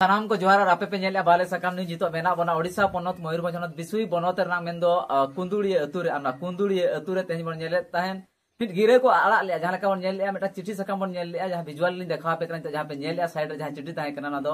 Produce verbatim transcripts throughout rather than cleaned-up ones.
ᱥᱟᱱᱟᱢ ᱠᱚ ᱡᱚᱦᱟᱨ᱾ ᱟᱨ ᱟᱯᱮ ᱯᱮ ᱧᱮᱞᱮᱫᱼᱟ ᱵᱟᱞᱮ ᱥᱟᱠᱟᱢ ᱱᱤᱭᱩᱡᱽ᱾ ᱱᱤᱛᱚᱜ ᱢᱮᱱᱟᱜ ᱵᱚᱱᱟ ᱳᱰᱤᱥᱟ ᱯᱚᱱᱚᱛ ᱢᱚᱭᱩᱨᱵᱷᱚᱸᱡᱽ ᱦᱚᱱᱚᱛ ᱵᱤᱥᱩᱭ ᱵᱚᱱᱚᱛ ᱨᱮᱱᱟᱜ ᱢᱮᱱᱫᱚ ᱟᱸ, ᱠᱩᱸᱫᱩᱲᱤᱭᱟᱹ ᱟᱹᱛᱩ ᱨᱮ᱾ ᱟᱨ ᱚᱱᱟ ᱠᱩᱸᱫᱩᱲᱤᱭᱟᱹ ᱟᱹᱛᱩ ᱨᱮ ᱛᱮᱦᱮᱧ ᱵᱚᱱ ᱧᱮᱞᱮᱫ ᱛᱟᱦᱮᱱ ᱢᱤᱫ ᱜᱤᱨᱟᱹ ᱠᱚ ᱟᱲᱟᱜ ᱞᱮᱫᱼᱟ, ᱡᱟᱦᱟᱸ ᱞᱮᱠᱟ ᱵᱚᱱ ᱧᱮᱞ ᱞᱮᱫᱼᱟ ᱢᱤᱫᱴᱟᱝ ᱪᱤᱴᱷᱤ ᱥᱟᱠᱟᱢ ᱵᱚᱱ ᱧᱮᱞ ᱞᱮᱫᱼᱟ, ᱡᱟᱦᱟᱸ ᱵᱷᱤᱡᱩᱣᱟᱞ ᱞᱤᱧ ᱫᱮᱠᱷᱟᱣ ᱟᱯᱮ ᱠᱟᱱᱟ ᱱᱤᱛᱚᱜ ᱡᱟᱦᱟᱸ ᱯᱮ ᱧᱮᱞᱮᱫᱼᱟ ᱥᱟᱭᱤᱰ ᱨᱮ ᱡᱟᱦᱟᱸ ᱪᱤᱴᱷᱤ ᱛᱟᱦᱮᱸ ᱠᱟᱱᱟ, ᱚᱱᱟ ᱫᱚ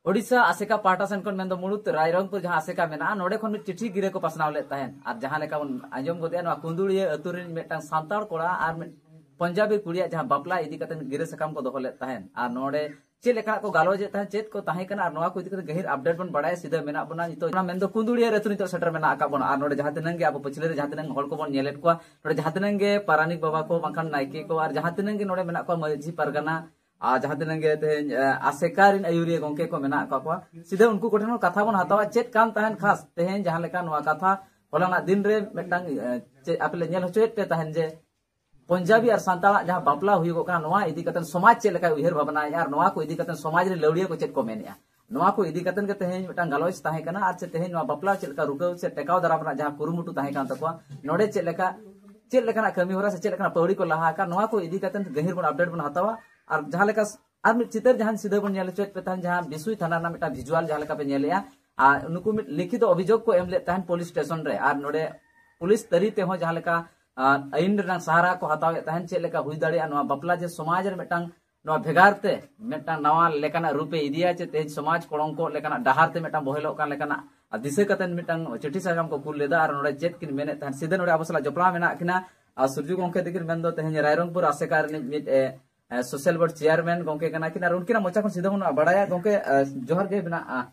ᱳᱰᱤᱥᱟ ᱟᱥᱮᱠᱟ ᱯᱟᱦᱴᱟ ᱥᱮᱱ ᱠᱷᱚᱱ ᱢᱮᱱᱫᱚ ᱢᱩᱲᱩᱫ ᱨᱟᱭᱨᱚᱝᱯᱩᱨ ᱡᱟᱦᱟᱸ ᱟᱥᱮᱠᱟ ᱢᱮᱱᱟᱜᱼᱟ, ᱱᱚᱰᱮ ᱠᱷᱚᱱ ᱢᱤᱫ ᱪᱤᱴᱷᱤ ᱜᱤᱨᱟᱹ ᱠᱚ ᱯᱟᱥᱱᱟᱣ ᱞᱮᱫ ᱛᱟᱦᱮᱸᱫ᱾ ᱟᱨ ᱡᱟᱦᱟᱸ ᱞᱮᱠᱟ ᱵᱚᱱ ᱟᱸᱡᱚᱢ ᱜᱚᱫᱮᱜᱼᱟ, ᱱᱚᱣᱟ ᱠᱩᱸᱫᱩᱲᱤᱭᱟᱹ ᱟᱹᱛᱩ ᱨᱮᱱ ᱢᱤᱫᱴᱟᱝ ᱥᱟᱱᱛᱟᱲ ᱠᱚᱲᱟ ᱟᱨ ᱢᱤᱫ ᱯᱚᱧᱡᱟᱵᱤ ᱠᱩᱲᱤᱭᱟᱜ ᱡᱟᱦᱟᱸ ᱵᱟᱯᱞᱟ ᱤᱫᱤ ᱠᱟᱛᱮ ᱢᱤᱫ ᱜᱤᱨᱟᱹ ᱥᱟᱠᱟᱢ ᱠᱚ ᱫᱚᱦᱚ ᱞᱮᱫ ᱛᱟᱦᱮᱸᱫ᱾ ᱟᱨ ᱱᱚᱰᱮ ᱪᱮᱫ ᱞᱮᱠᱟᱱᱟᱜ ᱠᱚ ᱜᱟᱞᱚᱪᱮᱫ ᱛᱟᱦᱮᱸᱫ, ᱪᱮᱫ ᱠᱚ ᱛᱟᱦᱮᱸ ᱠᱟᱱᱟ, ᱟᱨ ᱱᱚᱣᱟ ᱠᱚ ᱤᱫᱤ ᱠᱟᱛᱮ ᱜᱟᱹᱦᱤᱨ ᱟᱯᱰᱮᱴ ᱵᱚᱱ ᱵᱟᱲᱟᱭᱟ᱾ ᱥᱤᱫᱷᱟᱹ ᱢᱮᱱᱟᱜ ᱵᱚᱱᱟ ᱱᱤᱛᱚᱜ, ᱚᱱᱟ ᱢᱮᱱᱫᱚ ᱠᱩᱸᱫᱩᱲᱤᱭᱟᱹ ᱟᱹᱛᱩ ᱱᱤᱛᱚᱜ ᱥᱮᱴᱮᱨ ᱢᱮᱱᱟᱜ ᱟᱠᱟᱫ ᱵᱚᱱᱟ᱾ ᱟᱨ ᱱᱚᱰᱮ ᱡᱟᱦᱟᱸ ᱛᱤᱱᱟᱹᱝ ᱜᱮ ᱟᱵᱚ ᱯᱟᱹᱪᱷᱞᱟᱹ ᱨᱮ ᱡᱟᱦᱟᱸ ᱛᱤᱱᱟᱹᱝ ᱦᱚᱲ ᱠᱚᱵᱚᱱ ᱧᱮᱞᱮᱫ ᱠᱚᱣᱟ, ᱱᱚᱰᱮ ᱡᱟᱦᱟᱸ ᱛᱤᱱᱟᱹᱝ ᱜᱮ ᱯᱟᱨᱟᱱᱤᱠ ᱵᱟᱵᱟ ᱠᱚ, ᱵᱟᱝᱠᱷᱟᱱ ᱱᱟᱭᱠᱮ ᱠᱚ, ᱟᱨ ᱡᱟᱦᱟᱸ ᱛᱤᱱᱟᱹᱝ ᱜᱮ ᱱᱚᱰᱮ ᱢᱮᱱᱟᱜ ᱠᱚᱣᱟ ᱢᱟᱹᱡᱷᱤ ᱯᱟᱨᱜᱟᱱᱟ, ᱟᱨ ᱡᱟᱦᱟᱸ ᱛᱤᱱᱟᱹᱝ ᱜᱮ ᱛᱮᱦᱮᱧ, ᱮ, ᱟᱥᱮᱠᱟ ᱨᱮᱱ ᱟᱹᱭᱩᱨᱤᱭᱟᱹ ᱜᱚᱝᱠᱮ ᱠᱚ ᱢᱮᱱᱟᱜ ᱟᱠᱟᱫ ᱠᱚᱣᱟ, ᱥᱤᱫᱷᱟᱹ ᱩᱱᱠᱩ ᱠᱚᱴᱷᱮᱱ ᱦᱚᱸ ᱠᱟᱛᱷᱟ ᱵᱚᱱ ᱦᱟᱛᱟᱣᱟ᱾ ᱪᱮᱫ ᱠᱟᱱ ᱛᱟᱦᱮᱸᱱ ᱠᱷᱟᱥ ᱛᱮᱦᱮᱧ ᱡᱟᱦᱟᱸ ᱞᱮᱠᱟ ᱱᱚᱣᱟ ᱠᱟᱛᱷᱟ ᱦᱚᱞᱟᱱᱟᱜ ᱫᱤᱱ ᱨᱮ ᱢᱤᱫᱴᱟᱝ, ᱮ, ᱪᱮᱫ ᱟᱯᱮ ᱞᱮ ᱧᱮᱞ ᱦᱚᱪᱚᱭᱮᱫ ᱯᱮ ᱛᱟᱦᱮᱸᱱ ᱡᱮ ᱯᱚᱧᱡᱟᱵᱤ ᱟᱨ ᱥᱟᱱᱛᱟᱲᱟᱜ ᱡᱟᱦᱟᱸ ᱵᱟᱯᱞᱟ ᱦᱩᱭᱩᱜᱚᱜ ᱠᱟᱱᱟ, ᱱᱚᱣᱟ ᱤᱫᱤ ᱠᱟᱛᱮ ᱥᱚᱢᱟᱡᱽ ᱪᱮᱫ ᱞᱮᱠᱟᱭ ᱩᱭᱦᱟᱹᱨ ᱵᱷᱟᱵᱽᱱᱟᱭᱮᱫᱼᱟ ᱟᱨ ᱱᱚᱣᱟ ᱠᱚ ᱤᱫᱤ ᱠᱟᱛᱮ ᱥᱚᱢᱟᱡᱽ ᱨᱮ ᱞᱟᱹᱣᱲᱤᱭᱟᱹ ᱠᱚ ᱪᱮᱫ ᱠᱚ ᱢᱮᱱᱮᱫᱼᱟ, ᱱᱚᱣᱟ ᱠᱚ ᱤᱫᱤ ᱠᱟᱛᱮ ᱜᱮ ᱛᱮᱦᱮᱧ ᱢᱤᱫᱴᱟᱝ ᱜᱟᱞᱚᱪ ᱛᱟᱦᱮᱸ ᱠᱟᱱᱟ᱾ ᱟᱨ ᱪᱮᱫ ᱛᱮᱦᱮᱧ ᱱᱚᱣᱟ ᱵᱟᱯᱞᱟ ᱪᱮᱫ ᱞᱮᱠᱟ ᱨᱩᱠᱟᱹᱣ ᱥᱮ ᱴᱮᱠᱟᱣ ᱫᱟᱨᱟᱢ ᱨᱮᱱᱟᱜ ᱡᱟᱦᱟᱸ ᱠᱩᱨᱩᱢᱩᱴᱩ ᱛᱟᱦᱮᱸ ᱠᱟᱱ ᱛᱟᱠᱚᱣᱟ, ᱱᱚᱰᱮ ᱪᱮᱫ ᱞᱮᱠᱟ, ᱪᱮᱫ ᱞᱮᱠᱟᱱᱟᱜ ᱠᱟᱹᱢᱤ ᱦᱚᱨᱟ ᱥᱮ ᱪᱮᱫ ᱞᱮᱠᱟᱱᱟᱜ ᱯᱟᱹᱣᱲᱤ ᱠᱚ ᱞᱟᱦᱟ ᱟᱠᱟᱫ, ᱱᱚᱣᱟ ᱠᱚ ᱤᱫᱤ ᱠᱟᱛᱮ ᱜᱟᱹᱦᱤᱨ ᱵᱚᱱ ᱟᱯᱰᱮᱴ ᱵᱚᱱ ᱦᱟᱛᱟᱣᱟ᱾ ᱟᱨ ᱡᱟᱦᱟᱸ ᱞᱮᱠᱟ ᱟᱨ ᱢᱤᱫ ᱪᱤᱛᱟᱹᱨ ᱡᱟᱦᱟᱸ ᱥᱤᱫᱷᱟᱹ ᱵᱚᱱ ᱧᱮᱞ ᱦᱚᱪᱚᱭᱮᱫ ᱯᱮ ᱛᱟᱦᱮᱸᱫ, ᱡᱟᱦᱟᱸ ᱵᱤᱥᱩᱭ ᱛᱷᱟᱱᱟ ᱨᱮᱱᱟᱜ ᱢᱤᱫᱴᱟᱝ ᱵᱷᱤᱡᱩᱣᱟᱞ ᱡᱟᱦᱟᱸ ᱞᱮᱠᱟ ᱯᱮ ᱧᱮᱞᱮᱜᱼᱟ, ᱟᱨ ᱱᱩᱠᱩ ᱢᱤᱫ ᱞᱤᱠᱷᱤᱛ ᱚᱵᱷᱤᱡᱳᱜᱽ ᱠᱚ ᱮᱢ ᱞᱮᱫ ᱛᱟᱦᱮᱸᱫ ᱯᱩᱞᱤᱥ ᱥᱴᱮᱥᱚᱱ ᱨᱮ, ᱟᱨ ᱱᱚᱰᱮ ᱯᱩᱞᱤᱥ ᱛᱟᱹᱨᱤ ᱛᱮᱦᱚᱸ ᱡᱟᱦᱟᱸ ᱞᱮᱠᱟ, ᱟᱨ ᱟᱹᱭᱤᱱ ᱨᱮᱱᱟᱜ ᱥᱟᱦᱟᱨᱟ ᱠᱚ ᱦᱟᱛᱟᱣᱮᱫ ᱛᱟᱦᱮᱸᱫ, ᱪᱮᱫ ᱞᱮᱠᱟ ᱦᱩᱭ ᱫᱟᱲᱮᱭᱟᱜᱼᱟ ᱱᱚᱣᱟ ᱵᱟᱯᱞᱟ ᱡᱮ ᱥᱚᱢᱟᱡᱽ ᱨᱮ ᱢᱤᱫᱴᱟᱝ ᱱᱚᱣᱟ ᱵᱷᱮᱜᱟᱨ ᱛᱮ ᱢᱤᱫᱴᱟᱝ ᱱᱟᱣᱟ ᱞᱮᱠᱟᱱᱟᱜ ᱨᱩᱯᱮ ᱤᱫᱤᱭᱟ, ᱪᱮ ᱛᱮᱦᱮᱧ ᱥᱚᱢᱟᱡᱽ ᱠᱚᱲᱚᱝᱠᱚᱜ ᱞᱮᱠᱟᱱᱟᱜ ᱰᱟᱦᱟᱨ ᱛᱮ ᱢᱤᱫᱴᱟᱝ ᱵᱚᱦᱮᱞᱚᱜ ᱠᱟᱱ ᱞᱮᱠᱟᱱᱟᱜ, ᱟᱨ ᱫᱤᱥᱟᱹ ᱠᱟᱛᱮ ᱢᱤᱫᱴᱟᱝ ᱪᱤᱴᱷᱤ ᱥᱟᱠᱟᱢ ᱠᱚ ᱠᱩᱞ ᱞᱮᱫᱟ᱾ ᱟᱨ ᱱᱚᱰᱮ ᱪᱮᱫ ᱠᱤᱱ ᱢᱮᱱᱮᱫ ᱛᱟᱦᱮᱸᱫ, ᱥᱤᱫᱷᱟᱹ ᱱᱚᱰᱮ ᱟᱵᱚ ᱥᱟᱞᱟᱜ ᱡᱚᱯᱲᱟᱣ ᱢᱮᱱᱟᱜ ᱠᱤᱱᱟ, ᱟᱨ ᱥᱩᱨᱡᱩ ᱜᱚᱢᱠᱮ ᱛᱟᱹᱠᱤᱱ ᱢᱮᱱᱫᱚ ᱛᱮᱦᱮᱧ ᱨᱟᱭᱨᱚᱝᱯᱩᱨ ᱟᱥᱮᱠᱟ ᱨᱤᱱᱤᱡ ᱢᱤᱫ, ᱮ, ᱮ, ᱥᱳᱥᱟᱞ ᱵᱳᱨᱰ ᱪᱮᱭᱟᱨᱢᱮᱱ ᱜᱚᱢᱠᱮ ᱠᱟᱱᱟ ᱠᱤᱱ, ᱟᱨ ᱩᱱᱠᱤᱱᱟᱜ ᱢᱚᱪᱟ ᱠᱷᱚᱱ ᱥᱤᱫᱷᱟᱹ ᱵᱚᱱ ᱵᱟᱲᱟᱭᱟ᱾ ᱜᱚᱢᱠᱮ, ᱮ, ᱡᱚᱦᱟᱨ ᱜᱮ ᱢᱮᱱᱟᱜᱼᱟ᱾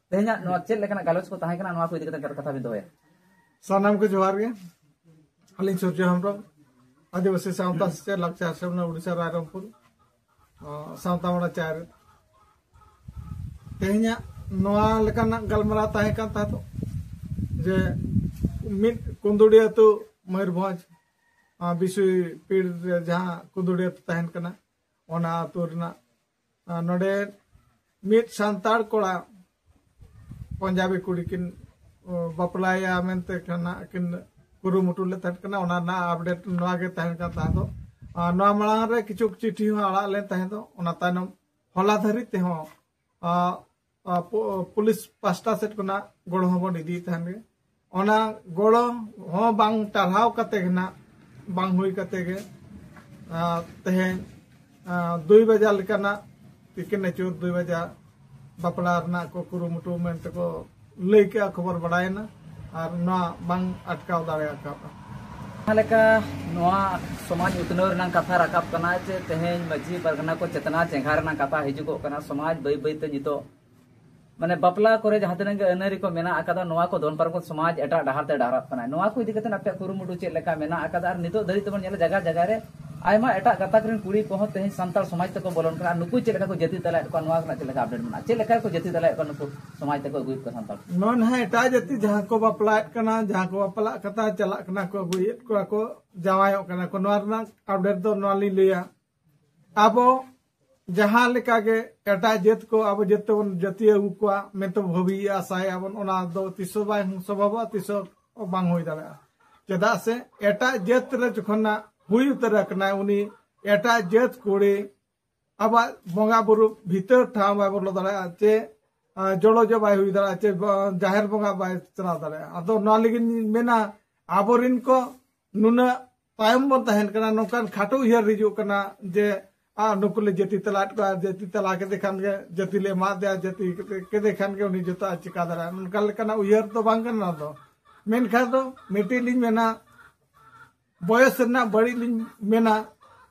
ᱛᱮᱦᱮᱧᱟᱜ ᱱᱚᱣᱟ ᱪᱮᱫ ᱞᱮᱠᱟᱱᱟᱜ ᱜᱟᱞᱚᱪ ᱠᱚ ᱛᱟᱦᱮᱸ ᱠᱟᱱᱟ, ᱱᱚᱣᱟ ᱠᱚ ᱤᱫᱤ ᱠᱟᱛᱮ ᱠᱟᱛᱷᱟ ᱵᱤᱱ ᱫᱚᱦᱚᱭᱟ? ᱥᱟᱱᱟᱢ ᱠᱚ ᱡᱚᱦᱟᱨ ᱜᱮ᱾ ᱟᱹᱞᱤᱧ ᱥᱩᱨᱡᱚ ᱦᱮᱢᱵᱨᱚᱢ, ᱟᱹᱫᱤᱵᱟᱹᱥᱤ ᱥᱟᱶᱛᱟ ᱥᱮᱪᱮᱫ ᱞᱟᱠᱪᱟᱨ ᱥᱮᱢᱞᱮᱫ ᱳᱰᱤᱥᱟ ᱨᱟᱭᱨᱚᱝᱯᱩᱨ, ᱚ, ᱥᱟᱶᱛᱟ ᱢᱚᱲᱟ ᱪᱟᱨ᱾ ᱛᱮᱦᱮᱧᱟᱜ ᱱᱚᱣᱟ ᱞᱮᱠᱟᱱᱟᱜ ᱜᱟᱞᱢᱟᱨᱟᱣ ᱛᱟᱦᱮᱸ ᱠᱟᱱ ᱛᱟᱦᱮᱸᱫ ᱡᱮ ᱢᱤᱫ ᱠᱩᱸᱫᱩᱲᱤ ᱟᱹᱛᱩ ᱢᱚᱭᱩᱨᱵᱷᱚᱸᱡᱽ, ᱟ, ᱵᱤᱥᱩᱭ ᱯᱤᱲ ᱨᱮ ᱡᱟᱦᱟᱸ ᱠᱩᱸᱫᱩᱲᱤ ᱟᱹᱛᱩ ᱛᱟᱦᱮᱱ ᱠᱟᱱᱟ, ᱚᱱᱟ ᱟᱹᱛᱩ ᱨᱮᱱᱟᱜ, ᱟ, ᱱᱚᱰᱮ ᱢᱤᱫ ᱥᱟᱱᱛᱟᱲ ᱠᱚᱲᱟ ᱯᱚᱧᱡᱟᱵᱤ ᱠᱩᱲᱤ ᱠᱤᱱ, ᱚ, ᱵᱟᱯᱞᱟᱭᱟ ᱢᱮᱱᱛᱮ ᱠᱷᱟᱱ ᱦᱟᱸᱜ ᱠᱤᱱ ᱠᱩᱨᱩᱢᱩᱴᱩ ᱞᱮᱫ ᱛᱟᱦᱮᱸ ᱠᱟᱱᱟ᱾ ᱚᱱᱟ ᱨᱮᱱᱟᱜ ᱟᱯᱰᱮᱴ ᱱᱚᱣᱟ ᱜᱮ ᱛᱟᱦᱮᱸ ᱠᱟᱱ ᱛᱟᱦᱮᱸ ᱫᱚ᱾ ᱟᱨ ᱱᱚᱣᱟ ᱢᱟᱲᱟᱝ ᱨᱮ ᱠᱤᱪᱷᱩ ᱪᱤᱴᱷᱤ ᱦᱚᱸ ᱟᱲᱟᱜ ᱞᱮᱱ ᱛᱟᱦᱮᱸ ᱫᱚ, ᱚᱱᱟ ᱛᱟᱭᱱᱚᱢ ᱦᱚᱞᱟ ᱫᱷᱟᱹᱨᱤᱡ ᱛᱮᱦᱚᱸ ᱟᱸ, ᱟᱸ, ᱯᱩ-, ᱯᱩᱞᱤᱥ ᱯᱟᱥᱴᱟ ᱥᱮᱫ ᱠᱷᱚᱱᱟᱜ ᱜᱚᱲᱚ ᱦᱚᱸᱵᱚᱱ ᱤᱫᱤᱭᱮᱫ ᱛᱟᱦᱮᱱ ᱜᱮ᱾ ᱚᱱᱟ ᱜᱚᱲᱚ ᱦᱚᱸ ᱵᱟᱝ ᱴᱟᱨᱦᱟᱣ ᱠᱟᱛᱮ ᱜᱮ ᱱᱟᱜ, ᱵᱟᱝ ᱦᱩᱭ ᱠᱟᱛᱮ ᱜᱮ, ᱟᱸ, ᱛᱮᱦᱮᱧ, ᱟᱸ, ᱫᱩᱭ ᱵᱟᱡᱟ ᱞᱮᱠᱟᱱᱟᱜ ᱛᱤᱠᱤᱱ ᱟᱹᱪᱩᱨ ᱫᱩᱭ ᱵᱟᱡᱟ ᱵᱟᱯᱞᱟ ᱨᱮᱱᱟᱜ ᱠᱚ ᱠᱩᱨᱩᱢᱩᱴᱩ ᱢᱮᱱᱛᱮ ᱠᱚ ᱞᱟᱹᱭ ᱠᱮᱜᱼᱟ, ᱠᱷᱚᱵᱚᱨ ᱵᱟᱲᱟᱭᱮᱱᱟ᱾ ᱟᱨ ᱱᱚᱣᱟ ᱵᱟᱝ ᱟᱴᱠᱟᱣ ᱫᱟᱲᱮ ᱟᱠᱟᱫᱼᱟ᱾ ᱡᱟᱦᱟᱸ ᱞᱮᱠᱟ ᱱᱚᱣᱟ ᱥᱚᱢᱟᱡᱽ ᱩᱛᱱᱟᱹᱣ ᱨᱮᱱᱟᱜ ᱠᱟᱛᱷᱟ ᱨᱟᱠᱟᱵ ᱠᱟᱱᱟ, ᱡᱮ ᱛᱮᱦᱮᱧ ᱢᱟᱹᱡᱷᱤ ᱯᱟᱨᱜᱟᱱᱟ ᱠᱚ ᱪᱮᱛᱱᱟ ᱪᱮᱸᱜᱷᱟ ᱨᱮᱱᱟᱜ ᱠᱟᱛᱷᱟ ᱦᱤᱡᱩᱜᱚᱜ ᱠᱟᱱᱟ, ᱥᱚᱢᱟᱡᱽ ᱵᱟᱹᱭ ᱵᱟᱹᱭ ᱛᱮ ᱱᱤᱛᱚᱜ ᱢᱟᱱᱮ ᱵᱟᱯᱞᱟ ᱠᱚᱨᱮ ᱡᱟᱦᱟᱸ ᱛᱤᱱᱟᱹᱜ ᱜᱮ ᱟᱹᱱᱟᱹᱨᱤ ᱠᱚ ᱢᱮᱱᱟᱜ ᱟᱠᱟᱫᱟ, ᱱᱚᱣᱟ ᱠᱚ ᱫᱚᱱ ᱯᱟᱨᱚᱢ ᱠᱟᱛᱮ ᱥᱚᱢᱟᱡᱽ ᱮᱴᱟᱜ ᱰᱟᱦᱟᱨ ᱛᱮ ᱰᱟᱦᱨᱟᱜ ᱠᱟᱱᱟ᱾ ᱱᱚᱣᱟ ᱠᱚ ᱤᱫᱤ ᱠᱟᱛᱮ ᱟᱯᱮᱭᱟᱜ ᱠᱩᱨᱩᱢᱩᱴᱩ ᱪᱮᱫ ᱞᱮᱠᱟ ᱢᱮᱱᱟᱜ ᱟᱠᱟᱫᱟ? ᱟᱨ ᱱᱤᱛᱚᱜ ᱫᱷᱟᱹᱨᱤᱡ ᱛᱮᱵᱚᱱ ᱧᱮᱞᱟ, ᱡᱟᱭᱜᱟ ᱡᱟᱭᱜᱟ ᱨᱮ ᱟᱭᱢᱟ ᱮᱴᱟᱜ ᱜᱟᱛᱟᱠ ᱨᱮᱱ ᱠᱩᱲᱤ ᱠᱚᱦᱚᱸ ᱛᱮᱦᱮᱧ ᱥᱟᱱᱛᱟᱲ ᱥᱚᱢᱟᱡᱽ ᱛᱮᱠᱚ ᱵᱚᱞᱚᱱ ᱠᱟᱱᱟ᱾ ᱟᱨ ᱱᱩᱠᱩ ᱪᱮᱫ ᱞᱮᱠᱟ ᱠᱚ ᱡᱟᱹᱛᱤ ᱛᱟᱞᱟᱭᱮᱫ ᱠᱚᱣᱟ, ᱱᱚᱣᱟ ᱨᱮᱱᱟᱜ ᱪᱮᱫ ᱞᱮᱠᱟ ᱟᱯᱰᱮᱴ ᱢᱮᱱᱟᱜᱼᱟ? ᱪᱮᱫ ᱞᱮᱠᱟ ᱠᱚ ᱡᱟᱹᱛᱤ ᱛᱟᱞᱟᱭᱮᱫ ᱠᱚᱣᱟ ᱱᱩᱠᱩ ᱥᱚᱢᱟᱡᱽ ᱛᱮᱠᱚ ᱟᱹᱜᱩᱭᱮᱫ ᱠᱚᱣᱟ ᱥᱟᱱᱛᱟᱲ? ᱱᱚᱣᱟ ᱱᱟᱦᱟᱜ ᱮᱴᱟᱜ ᱡᱟᱹᱛᱤ ᱡᱟᱦᱟᱸ ᱠᱚ ᱵᱟᱯᱞᱟᱭᱮᱫ ᱠᱟᱱᱟ, ᱡᱟᱦᱟᱸ ᱠᱚ ᱵᱟᱯᱞᱟᱜ ᱠᱟᱱᱟ, ᱪᱟᱞᱟᱜ ᱠᱟᱱᱟ ᱠᱚ, ᱟᱹᱜᱩᱭᱮᱫ ᱠᱚᱣᱟ ᱠᱚ, ᱡᱟᱶᱟᱭᱚᱜ ᱠᱟᱱᱟ ᱠᱚ, ᱱᱚᱣᱟ ᱨᱮᱱᱟᱜ ᱟᱯᱰᱮᱴ ᱫᱚ ᱱᱚᱣᱟ ᱞᱤᱧ ᱞᱟᱹᱭᱟ, ᱟᱵᱚ ᱡᱟᱦᱟᱸ ᱞᱮᱠᱟ ᱜᱮ ᱮᱴᱟᱜ ᱡᱟᱹᱛ ᱠᱚ ᱟᱵᱚ ᱡᱟᱹᱛ ᱛᱮᱵᱚᱱ ᱡᱟᱹᱛᱤ ᱟᱹᱜᱩ ᱠᱚᱣᱟ ᱢᱮᱱᱛᱮ ᱵᱷᱟᱹᱵᱤᱭᱮᱫᱼᱟ, ᱟᱥᱟᱭᱮᱫᱼᱟ ᱵᱚᱱ, ᱚᱱᱟ ᱫᱚ ᱛᱤᱥ ᱦᱚᱸ ᱵᱟᱭ ᱥᱚᱢᱵᱷᱚᱵᱚᱜᱼᱟ, ᱛᱤᱥ ᱦᱚᱸ ᱵᱟᱝ ᱦᱩᱭ ᱫᱟᱲᱮᱭᱟᱜᱼᱟ᱾ ᱪᱮᱫᱟᱜ ᱥᱮ ᱮᱴᱟᱜ ᱡᱟᱹᱛ ᱨᱮ ᱡᱚᱠᱷᱚᱱ ᱱᱟᱜ ᱦᱩᱭ ᱩᱛᱟᱹᱨ ᱟᱠᱟᱱᱟᱭ, ᱩᱱᱤ ᱮᱴᱟᱜ ᱡᱟᱹᱛ ᱠᱩᱲᱤ ᱟᱵᱚᱣᱟᱜ ᱵᱚᱸᱜᱟ ᱵᱩᱨᱩ ᱵᱷᱤᱛᱟᱹᱨ ᱴᱷᱟᱶ ᱵᱟᱭ ᱵᱚᱞᱚ ᱫᱟᱲᱮᱭᱟᱜᱼᱟ, ᱪᱮ, ᱟ, ᱡᱚᱲᱚ ᱡᱚ ᱵᱟᱭ ᱦᱩᱭ ᱫᱟᱲᱮᱭᱟᱜᱼᱟ, ᱪᱮ ᱵᱟ-, ᱡᱟᱦᱮᱨ ᱵᱚᱸᱜᱟ ᱵᱟᱭ ᱪᱟᱞᱟᱣ ᱫᱟᱲᱮᱭᱟᱜᱼᱟ᱾ ᱟᱫᱚ ᱱᱚᱣᱟ ᱞᱟᱹᱜᱤᱫ ᱤᱧ ᱢᱮᱱᱟ, ᱟᱵᱚᱨᱤᱱ ᱠᱚ ᱱᱩᱱᱟᱹᱜ ᱛᱟᱭᱚᱢ ᱵᱚᱱ ᱛᱟᱦᱮᱱ ᱠᱟᱱᱟ, ᱱᱚᱝᱠᱟᱱ ᱠᱷᱟᱴᱚ ᱩᱭᱦᱟᱹᱨ ᱦᱤᱡᱩᱜ ᱠᱟᱱᱟ ᱡᱮ, ᱟ, ᱱᱩᱠᱩ ᱞᱮ ᱡᱟᱹᱛᱤ ᱛᱟᱞᱟᱭᱮᱫ ᱠᱚᱣᱟ, ᱡᱟᱹᱛᱤ ᱛᱟᱞᱟ ᱠᱮᱫᱮ ᱠᱷᱟᱱ ᱜᱮ ᱡᱟᱹᱛᱤ ᱞᱮ ᱮᱢᱟᱫᱮᱭᱟ, ᱡᱟᱹᱛᱤ ᱠᱮᱫᱮ ᱠᱷᱟᱱ ᱜᱮ ᱩᱱᱤ ᱡᱚᱛᱚᱣᱟᱜ ᱮ ᱪᱤᱠᱟ ᱫᱟᱲᱮᱭᱟᱜᱼᱟ, ᱱᱚᱝᱠᱟ ᱞᱮᱠᱟᱱᱟᱜ ᱩᱭᱦᱟᱹᱨ ᱫᱚ ᱵᱟᱝ ᱠᱟᱱᱟ᱾ ᱱᱚᱣᱟ ᱫᱚ ᱢᱮᱱᱠᱷᱟᱱ ᱫᱚ ᱢᱤᱫᱴᱤᱡ ᱞᱤᱧ ᱢᱮᱱᱟ, ᱵᱚᱭᱮᱥ ᱨᱮᱱᱟᱜ ᱵᱟᱹᱲᱤᱡ ᱞᱤᱧ ᱢᱮᱱᱟ,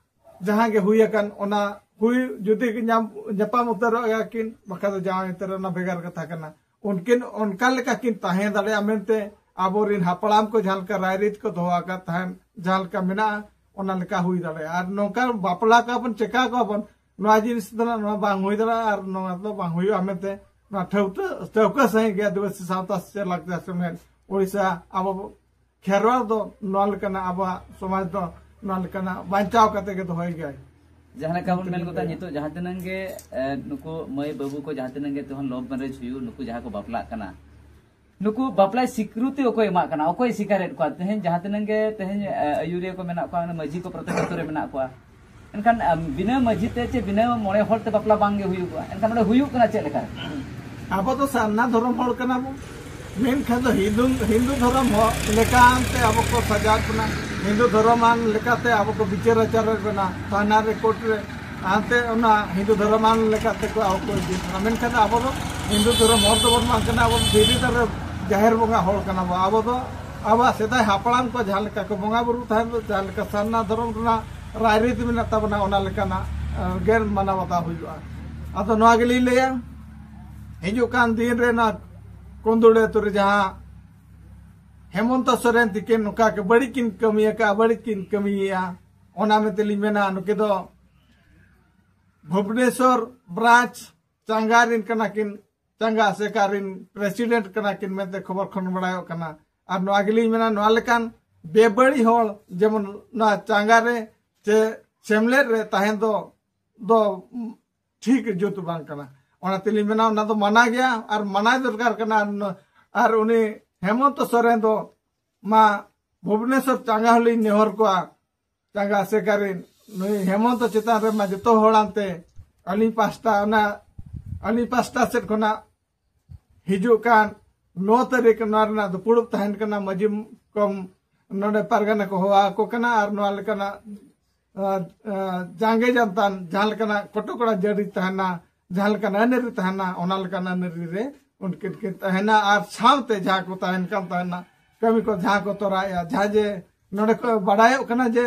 ᱡᱟᱦᱟᱸ ᱜᱮ ᱦᱩᱭ ᱟᱠᱟᱱ, ᱚᱱᱟ ᱦᱩᱭ ᱡᱩᱫᱤ ᱧᱟᱢ, ᱧᱟᱯᱟᱢ ᱩᱛᱟᱹᱨᱚᱜ ᱜᱮᱭᱟ ᱠᱤᱱ, ᱵᱟᱠᱷᱟᱱ ᱫᱚ ᱡᱟᱶᱟᱭ ᱩᱛᱟᱹᱨ, ᱚᱱᱟ ᱵᱷᱮᱜᱟᱨ ᱠᱟᱛᱷᱟ ᱠᱟᱱᱟ᱾ ᱩᱱᱠᱤᱱ ᱚᱱᱠᱟ ᱞᱮᱠᱟ ᱠᱤᱱ ᱛᱟᱦᱮᱸ ᱫᱟᱲᱮᱭᱟᱜᱼᱟ ᱢᱮᱱᱛᱮ ᱟᱵᱚᱨᱤᱱ ᱦᱟᱯᱲᱟᱢ ᱠᱚ ᱡᱟᱦᱟᱸ ᱞᱮᱠᱟ ᱨᱟᱭᱨᱤᱛ ᱠᱚ ᱫᱚᱦᱚ ᱟᱠᱟᱫ ᱛᱟᱦᱮᱸᱫ, ᱡᱟᱦᱟᱸ ᱞᱮᱠᱟ ᱢᱮᱱᱟᱜᱼᱟ, ᱚᱱᱟ ᱞᱮᱠᱟ ᱦᱩᱭ ᱫᱟᱲᱮᱭᱟᱜᱼᱟ᱾ ᱟᱨ ᱱᱚᱝᱠᱟ ᱵᱟᱯᱞᱟ ᱠᱚᱣᱟ ᱵᱚᱱ, ᱪᱮᱠᱟ ᱠᱚᱣᱟ ᱵᱚᱱ, ᱱᱚᱣᱟ ᱡᱤᱱᱤᱥ ᱫᱚ ᱱᱟᱜ ᱱᱚᱣᱟ ᱵᱟᱝ ᱦᱩᱭ ᱫᱟᱲᱮᱭᱟᱜᱼᱟ, ᱟᱨ ᱱᱚᱣᱟ ᱫᱚ ᱵᱟᱝ ᱦᱩᱭᱩᱜᱼᱟ ᱢᱮᱱᱛᱮ ᱱᱚᱣᱟ ᱴᱷᱟᱹᱣᱠᱟᱹ, ᱴᱷᱟᱹᱣᱠᱟᱹ ᱥᱟᱺᱦᱤᱡ ᱜᱮ ᱟᱹᱫᱤᱵᱟᱹᱥᱤ ᱥᱟᱶᱛᱟ ᱥᱮᱪᱮᱫ ᱞᱟᱠᱪᱟᱨ ᱥᱮᱢᱞᱮᱫ ᱳᱰᱤᱥᱟ ᱟᱵᱚ ᱠᱷᱮᱨᱣᱟᱲ ᱫᱚ ᱱᱚᱣᱟ ᱞᱮᱠᱟᱱᱟᱜ, ᱟᱵᱚᱣᱟᱜ ᱥᱚᱢᱟᱡᱽ ᱫᱚ ᱱᱚᱣᱟ ᱞᱮᱠᱟᱱᱟᱜ ᱵᱟᱧᱪᱟᱣ ᱠᱟᱛᱮ ᱜᱮ ᱫᱚᱦᱚᱭ ᱜᱮᱭᱟᱭ᱾ ᱡᱟᱦᱟᱸ ᱞᱮᱠᱟ ᱵᱚᱱ ᱢᱮᱱ ᱜᱚᱫᱟ, ᱱᱤᱛᱚᱜ ᱡᱟᱦᱟᱸ ᱛᱤᱱᱟᱹᱝ ᱜᱮ, ᱮ, ᱱᱩᱠᱩ ᱢᱟᱹᱭ ᱵᱟᱹᱵᱩ ᱠᱚ ᱡᱟᱦᱟᱸ ᱛᱤᱱᱟᱹᱝ ᱜᱮ ᱛᱮᱦᱚᱸ ᱞᱚᱵᱷ ᱢᱮᱨᱮᱡᱽ ᱦᱩᱭᱩᱜ, ᱱᱩᱠᱩ ᱡᱟᱦᱟᱸ ᱠᱚ ᱵᱟᱯᱞᱟᱜ ᱠᱟᱱᱟ, ᱱᱩᱠᱩ ᱵᱟᱯᱞᱟ ᱥᱤᱠᱨᱩᱛᱤ ᱚᱠᱚᱭ ᱮᱢᱟᱜ ᱠᱟᱱᱟ? ᱚᱠᱚᱭ ᱥᱤᱠᱟᱨᱮᱫ ᱠᱚᱣᱟ? ᱛᱮᱦᱮᱧ ᱡᱟᱦᱟᱸ ᱛᱤᱱᱟᱹᱝ ᱜᱮ ᱛᱮᱦᱮᱧ, ᱮ, ᱟᱹᱭᱩᱨᱤᱭᱟᱹ ᱠᱚ ᱢᱮᱱᱟᱜ ᱠᱚᱣᱟ, ᱢᱟᱹᱡᱷᱤ ᱠᱚ ᱯᱨᱚᱛᱮᱠ ᱟᱹᱛᱩ ᱨᱮ ᱢᱮᱱᱟᱜ ᱠᱚᱣᱟ, ᱮᱱᱠᱷᱟᱱ ᱟᱢ, ᱵᱤᱱᱟᱹ ᱢᱟᱹᱡᱷᱤ ᱛᱮ ᱪᱮ ᱵᱤᱱᱟᱹ ᱢᱚᱬᱮ ᱦᱚᱲ ᱛᱮ ᱵᱟᱯᱞᱟ ᱵᱟᱝ ᱜᱮ ᱦᱩᱭᱩᱜᱼᱟ᱾ ᱮᱱᱠᱷᱟᱱ ᱚᱸᱰᱮ ᱦᱩᱭᱩᱜ ᱠᱟᱱᱟ ᱪᱮᱫ ᱞᱮᱠᱟ? ᱟᱵᱚ ᱫᱚ ᱥᱟᱨᱱᱟ ᱫᱷᱚᱨᱚᱢ ᱦᱚᱲ ᱠᱟᱱᱟ ᱵᱚᱱ᱾ ᱢᱮᱱᱠᱷᱟᱱ ᱫᱚ ᱦᱤᱱᱫᱩ, ᱦᱤᱱᱫᱩ ᱫᱷᱚᱨᱚᱢ ᱦᱚ-, ᱞᱮᱠᱟᱱᱛᱮ ᱟᱵᱚ ᱠᱚ ᱥᱟᱡᱟᱣ ᱠᱟᱱᱟ᱾ ᱦᱤᱱᱫᱩ ᱫᱷᱚᱨᱚᱢᱟᱱ ᱞᱮᱠᱟᱛᱮ ᱟᱵᱚ ᱠᱚ ᱵᱤᱪᱟᱹᱨ ᱟᱪᱟᱨ ᱠᱟᱱᱟ, ᱛᱷᱟᱱᱟ ᱨᱮ, ᱠᱳᱨᱴ ᱨᱮ᱾ ᱦᱟᱱᱛᱮ ᱚᱱᱟ ᱦᱤᱱᱫᱩ ᱫᱷᱚᱨᱚᱢᱟᱱ ᱞᱮᱠᱟᱛᱮ ᱠᱚ ᱟᱵᱚ ᱠᱚ ᱤᱫᱤ ᱠᱟᱱᱟ᱾ ᱢᱮᱱᱠᱷᱟᱱ ᱟᱵᱚ ᱫᱚ ᱦᱤᱱᱫᱩ ᱫᱷᱚᱨᱚᱢ ᱦᱚᱲ ᱫᱚᱵᱚᱱ ᱵᱟᱝ ᱠᱟᱱᱟ, ᱟᱵᱚ ᱫᱚ ᱫᱷᱤᱨᱤ ᱫᱟᱨᱮ ᱡᱟᱦᱮᱨ ᱵᱚᱸᱜᱟ ᱦᱚᱲ ᱠᱟᱱᱟ ᱵᱚ᱾ ᱟᱵᱚ ᱫᱚ ᱟᱵᱚᱣᱟᱜ ᱥᱮᱫᱟᱭ ᱦᱟᱯᱲᱟᱢ ᱠᱚ ᱡᱟᱦᱟᱸ ᱞᱮᱠᱟ ᱠᱚ ᱵᱚᱸᱜᱟ ᱵᱩᱨᱩ ᱛᱟᱦᱮᱸᱫ, ᱡᱟᱦᱟᱸ ᱞᱮᱠᱟ ᱥᱟᱨᱱᱟ ᱫᱷᱚᱨᱚᱢ ᱨᱮᱱᱟᱜ ᱨᱟᱭᱨᱤᱛ ᱢᱮᱱᱟᱜ ᱛᱟᱵᱚᱱᱟ, ᱚᱱᱟ ᱞᱮᱠᱟᱱᱟᱜ, ᱮ, ᱜᱮ ᱢᱟᱱᱟᱣ ᱵᱟᱛᱟᱣ ᱦᱩᱭᱩᱜᱼᱟ᱾ ᱟᱫᱚ ᱱᱚᱣᱟ ᱜᱮᱞᱤᱧ ᱞᱟᱹᱭᱟ, ᱦᱤᱡᱩᱜ ᱠᱟᱱ ᱫᱤᱱ ᱨᱮ ᱱᱚᱣᱟ ᱠᱩᱸᱫᱩᱲ ᱟᱹᱛᱩ ᱨᱮ ᱡᱟᱦᱟᱸ ᱦᱮᱢᱚᱱᱛᱚ ᱥᱚᱨᱮᱱ ᱛᱤᱠᱤᱱ ᱱᱚᱝᱠᱟ ᱠᱚ ᱵᱟᱹᱲᱤᱡ ᱠᱤᱱ ᱠᱟᱹᱢᱤ ᱟᱠᱟᱫᱼᱟ, ᱵᱟᱹᱲᱤᱡ ᱠᱤᱱ ᱠᱟᱹᱢᱤᱭᱮᱫᱼᱟ, ᱚᱱᱟ ᱢᱮᱱᱛᱮ ᱞᱤᱧ ᱢᱮᱱᱟ, ᱱᱩᱠᱤᱱ ᱫᱚ ᱵᱷᱩᱵᱽᱱᱮᱥᱚᱨ ᱵᱨᱟᱧᱪ ᱪᱟᱸᱜᱟ ᱨᱮᱱ ᱠᱟᱱᱟ ᱠᱤᱱ, ᱪᱟᱸᱜᱟ ᱟᱥᱮᱠᱟ ᱨᱮᱱ ᱯᱨᱮᱥᱤᱰᱮᱱᱴ ᱠᱟᱱᱟ ᱠᱤᱱ ᱢᱮᱱᱛᱮ ᱠᱷᱚᱵᱚᱨ ᱠᱷᱚᱱ ᱵᱟᱲᱟᱭᱚᱜ ᱠᱟᱱᱟ᱾ ᱟᱨ ᱱᱚᱣᱟ ᱜᱮᱞᱤᱧ ᱢᱮᱱᱟ, ᱱᱚᱣᱟ ᱞᱮᱠᱟᱱ ᱵᱮᱵᱟᱹᱲᱤᱡ ᱦᱚᱲ ᱡᱮᱢᱚᱱ ᱱᱚᱣᱟ ᱪᱟᱸᱜᱟ ᱨᱮ ᱪᱮ ᱥᱮᱢᱞᱮᱫ ᱨᱮ ᱛᱟᱦᱮᱱ ᱫᱚ, ᱫᱚ ᱴᱷᱤᱠ ᱡᱩᱛ ᱵᱟᱝ ᱠᱟᱱᱟ᱾ ᱚᱱᱟ ᱛᱮᱞᱤᱧ ᱢᱮᱱᱟ, ᱚᱱᱟ ᱫᱚ ᱢᱟᱱᱟ ᱜᱮᱭᱟ ᱟᱨ ᱢᱟᱱᱟ ᱫᱚᱨᱠᱟᱨ ᱠᱟᱱᱟ᱾ ᱟᱨ ᱱᱚ-, ᱟᱨ ᱩᱱᱤ ᱦᱮᱢᱚᱱᱛᱚ ᱥᱚᱨᱮᱱ ᱫᱚ ᱢᱟ ᱵᱷᱩᱵᱽᱱᱮᱥᱚᱨ ᱪᱟᱸᱜᱟ ᱦᱚᱸᱞᱤᱧ ᱱᱮᱦᱚᱨ ᱠᱚᱣᱟ, ᱪᱟᱸᱜᱟ ᱟᱥᱮᱠᱟ ᱨᱮᱱ ᱱᱩᱭ ᱦᱮᱢᱚᱱᱛᱚ ᱪᱮᱛᱟᱱ ᱨᱮ ᱢᱟ ᱡᱚᱛᱚ ᱦᱚᱲᱟᱱᱛᱮ ᱟᱹᱞᱤᱧ ᱯᱟᱥᱴᱟ, ᱚᱱᱟ ᱟᱹᱞᱤᱧ ᱯᱟᱥᱴᱟ ᱥᱮᱫ ᱠᱷᱚᱱᱟᱜ ᱦᱤᱡᱩᱜ ᱠᱟᱱ ᱱᱚ ᱛᱟᱹᱨᱤᱠᱷ ᱱᱚᱣᱟ ᱨᱮᱱᱟᱜ ᱫᱩᱯᱲᱩᱵ ᱛᱟᱦᱮᱱ ᱠᱟᱱᱟ᱾ ᱢᱟᱹᱡᱷᱤ ᱠᱚᱢ ᱱᱚᱰᱮ ᱯᱟᱨᱜᱟᱱᱟ ᱠᱚ ᱦᱚᱦᱚ ᱟᱠᱚ ᱠᱟᱱᱟ ᱟᱨ ᱱᱚᱣᱟ ᱞᱮᱠᱟᱱᱟᱜ, ᱟ, ᱟ, ᱡᱟᱸᱜᱮ ᱡᱟᱱᱛᱟᱱ ᱡᱟᱦᱟᱸ ᱞᱮᱠᱟᱱᱟᱜ ᱠᱚᱴᱚᱠᱚᱲᱟ ᱡᱟᱹᱨᱤ ᱛᱟᱦᱮᱱᱟ, ᱡᱟᱦᱟᱸ ᱞᱮᱠᱟᱱᱟᱜ ᱟᱹᱱ ᱟᱹᱨᱤ ᱛᱟᱦᱮᱱᱟ, ᱚᱱᱟ ᱞᱮᱠᱟᱱᱟᱜ ᱟᱹᱱ ᱟᱹᱨᱤ ᱨᱮ ᱩᱱᱠᱤᱱ ᱠᱤᱱ ᱛᱟᱦᱮᱱᱟ᱾ ᱟᱨ ᱥᱟᱶᱛᱮ ᱡᱟᱦᱟᱸ ᱠᱚ ᱛᱟᱦᱮᱱ ᱠᱟᱱ ᱛᱟᱦᱮᱱᱟ, ᱠᱟᱹᱢᱤ ᱠᱚ ᱡᱟᱦᱟᱸ ᱠᱚ ᱛᱚᱨᱟᱣᱮᱫᱼᱟ, ᱡᱟᱦᱟᱸ ᱡᱮ ᱱᱚᱰᱮ ᱠᱚ ᱵᱟᱰᱟᱭᱚᱜ ᱠᱟᱱᱟ ᱡᱮ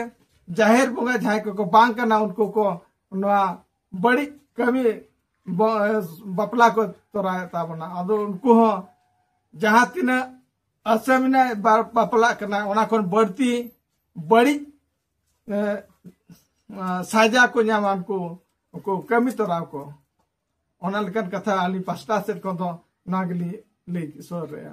ᱡᱟᱦᱮᱨ ᱵᱚᱸᱜᱟ ᱡᱟᱦᱟᱸᱭ ᱠᱚᱠᱚ ᱵᱟᱝ ᱠᱟᱱᱟ, ᱩᱱᱠᱩ ᱠᱚ ᱱᱚᱣᱟ ᱵᱟᱹᱲᱤᱡ ᱠᱟᱹᱢᱤ ᱵᱚ-, ᱵᱟᱯᱞᱟ ᱠᱚ ᱛᱚᱨᱟᱣᱮᱫ ᱛᱟᱵᱚᱱᱟ᱾ ᱟᱫᱚ ᱩᱱᱠᱩ ᱦᱚᱸ ᱡᱟᱦᱟᱸ ᱛᱤᱱᱟᱹᱜ ᱟᱥᱟᱢᱤᱱᱟ ᱵᱟ-, ᱵᱟᱯᱞᱟᱜ ᱠᱟᱱᱟ, ᱚᱱᱟ ᱠᱷᱚᱱ ᱵᱟᱹᱲᱛᱤ ᱵᱟᱹᱲᱤᱡ, ᱮ, ᱥᱟᱡᱟ ᱠᱚ ᱧᱟᱢᱟ ᱩᱱᱠᱩ, ᱩᱱᱠᱩ ᱠᱟᱹᱢᱤ ᱛᱚᱨᱟᱣ ᱠᱚ᱾ ᱚᱱᱟ ᱞᱮᱠᱟᱱ ᱠᱟᱛᱷᱟ ᱟᱹᱞᱤᱧ ᱯᱟᱥᱴᱟ ᱥᱮᱫ ᱠᱷᱚᱱ ᱫᱚ ᱱᱚᱣᱟ ᱜᱮᱞᱤᱧ ᱞᱟᱹᱭ ᱥᱚᱫᱚᱨᱮᱜᱼᱟ᱾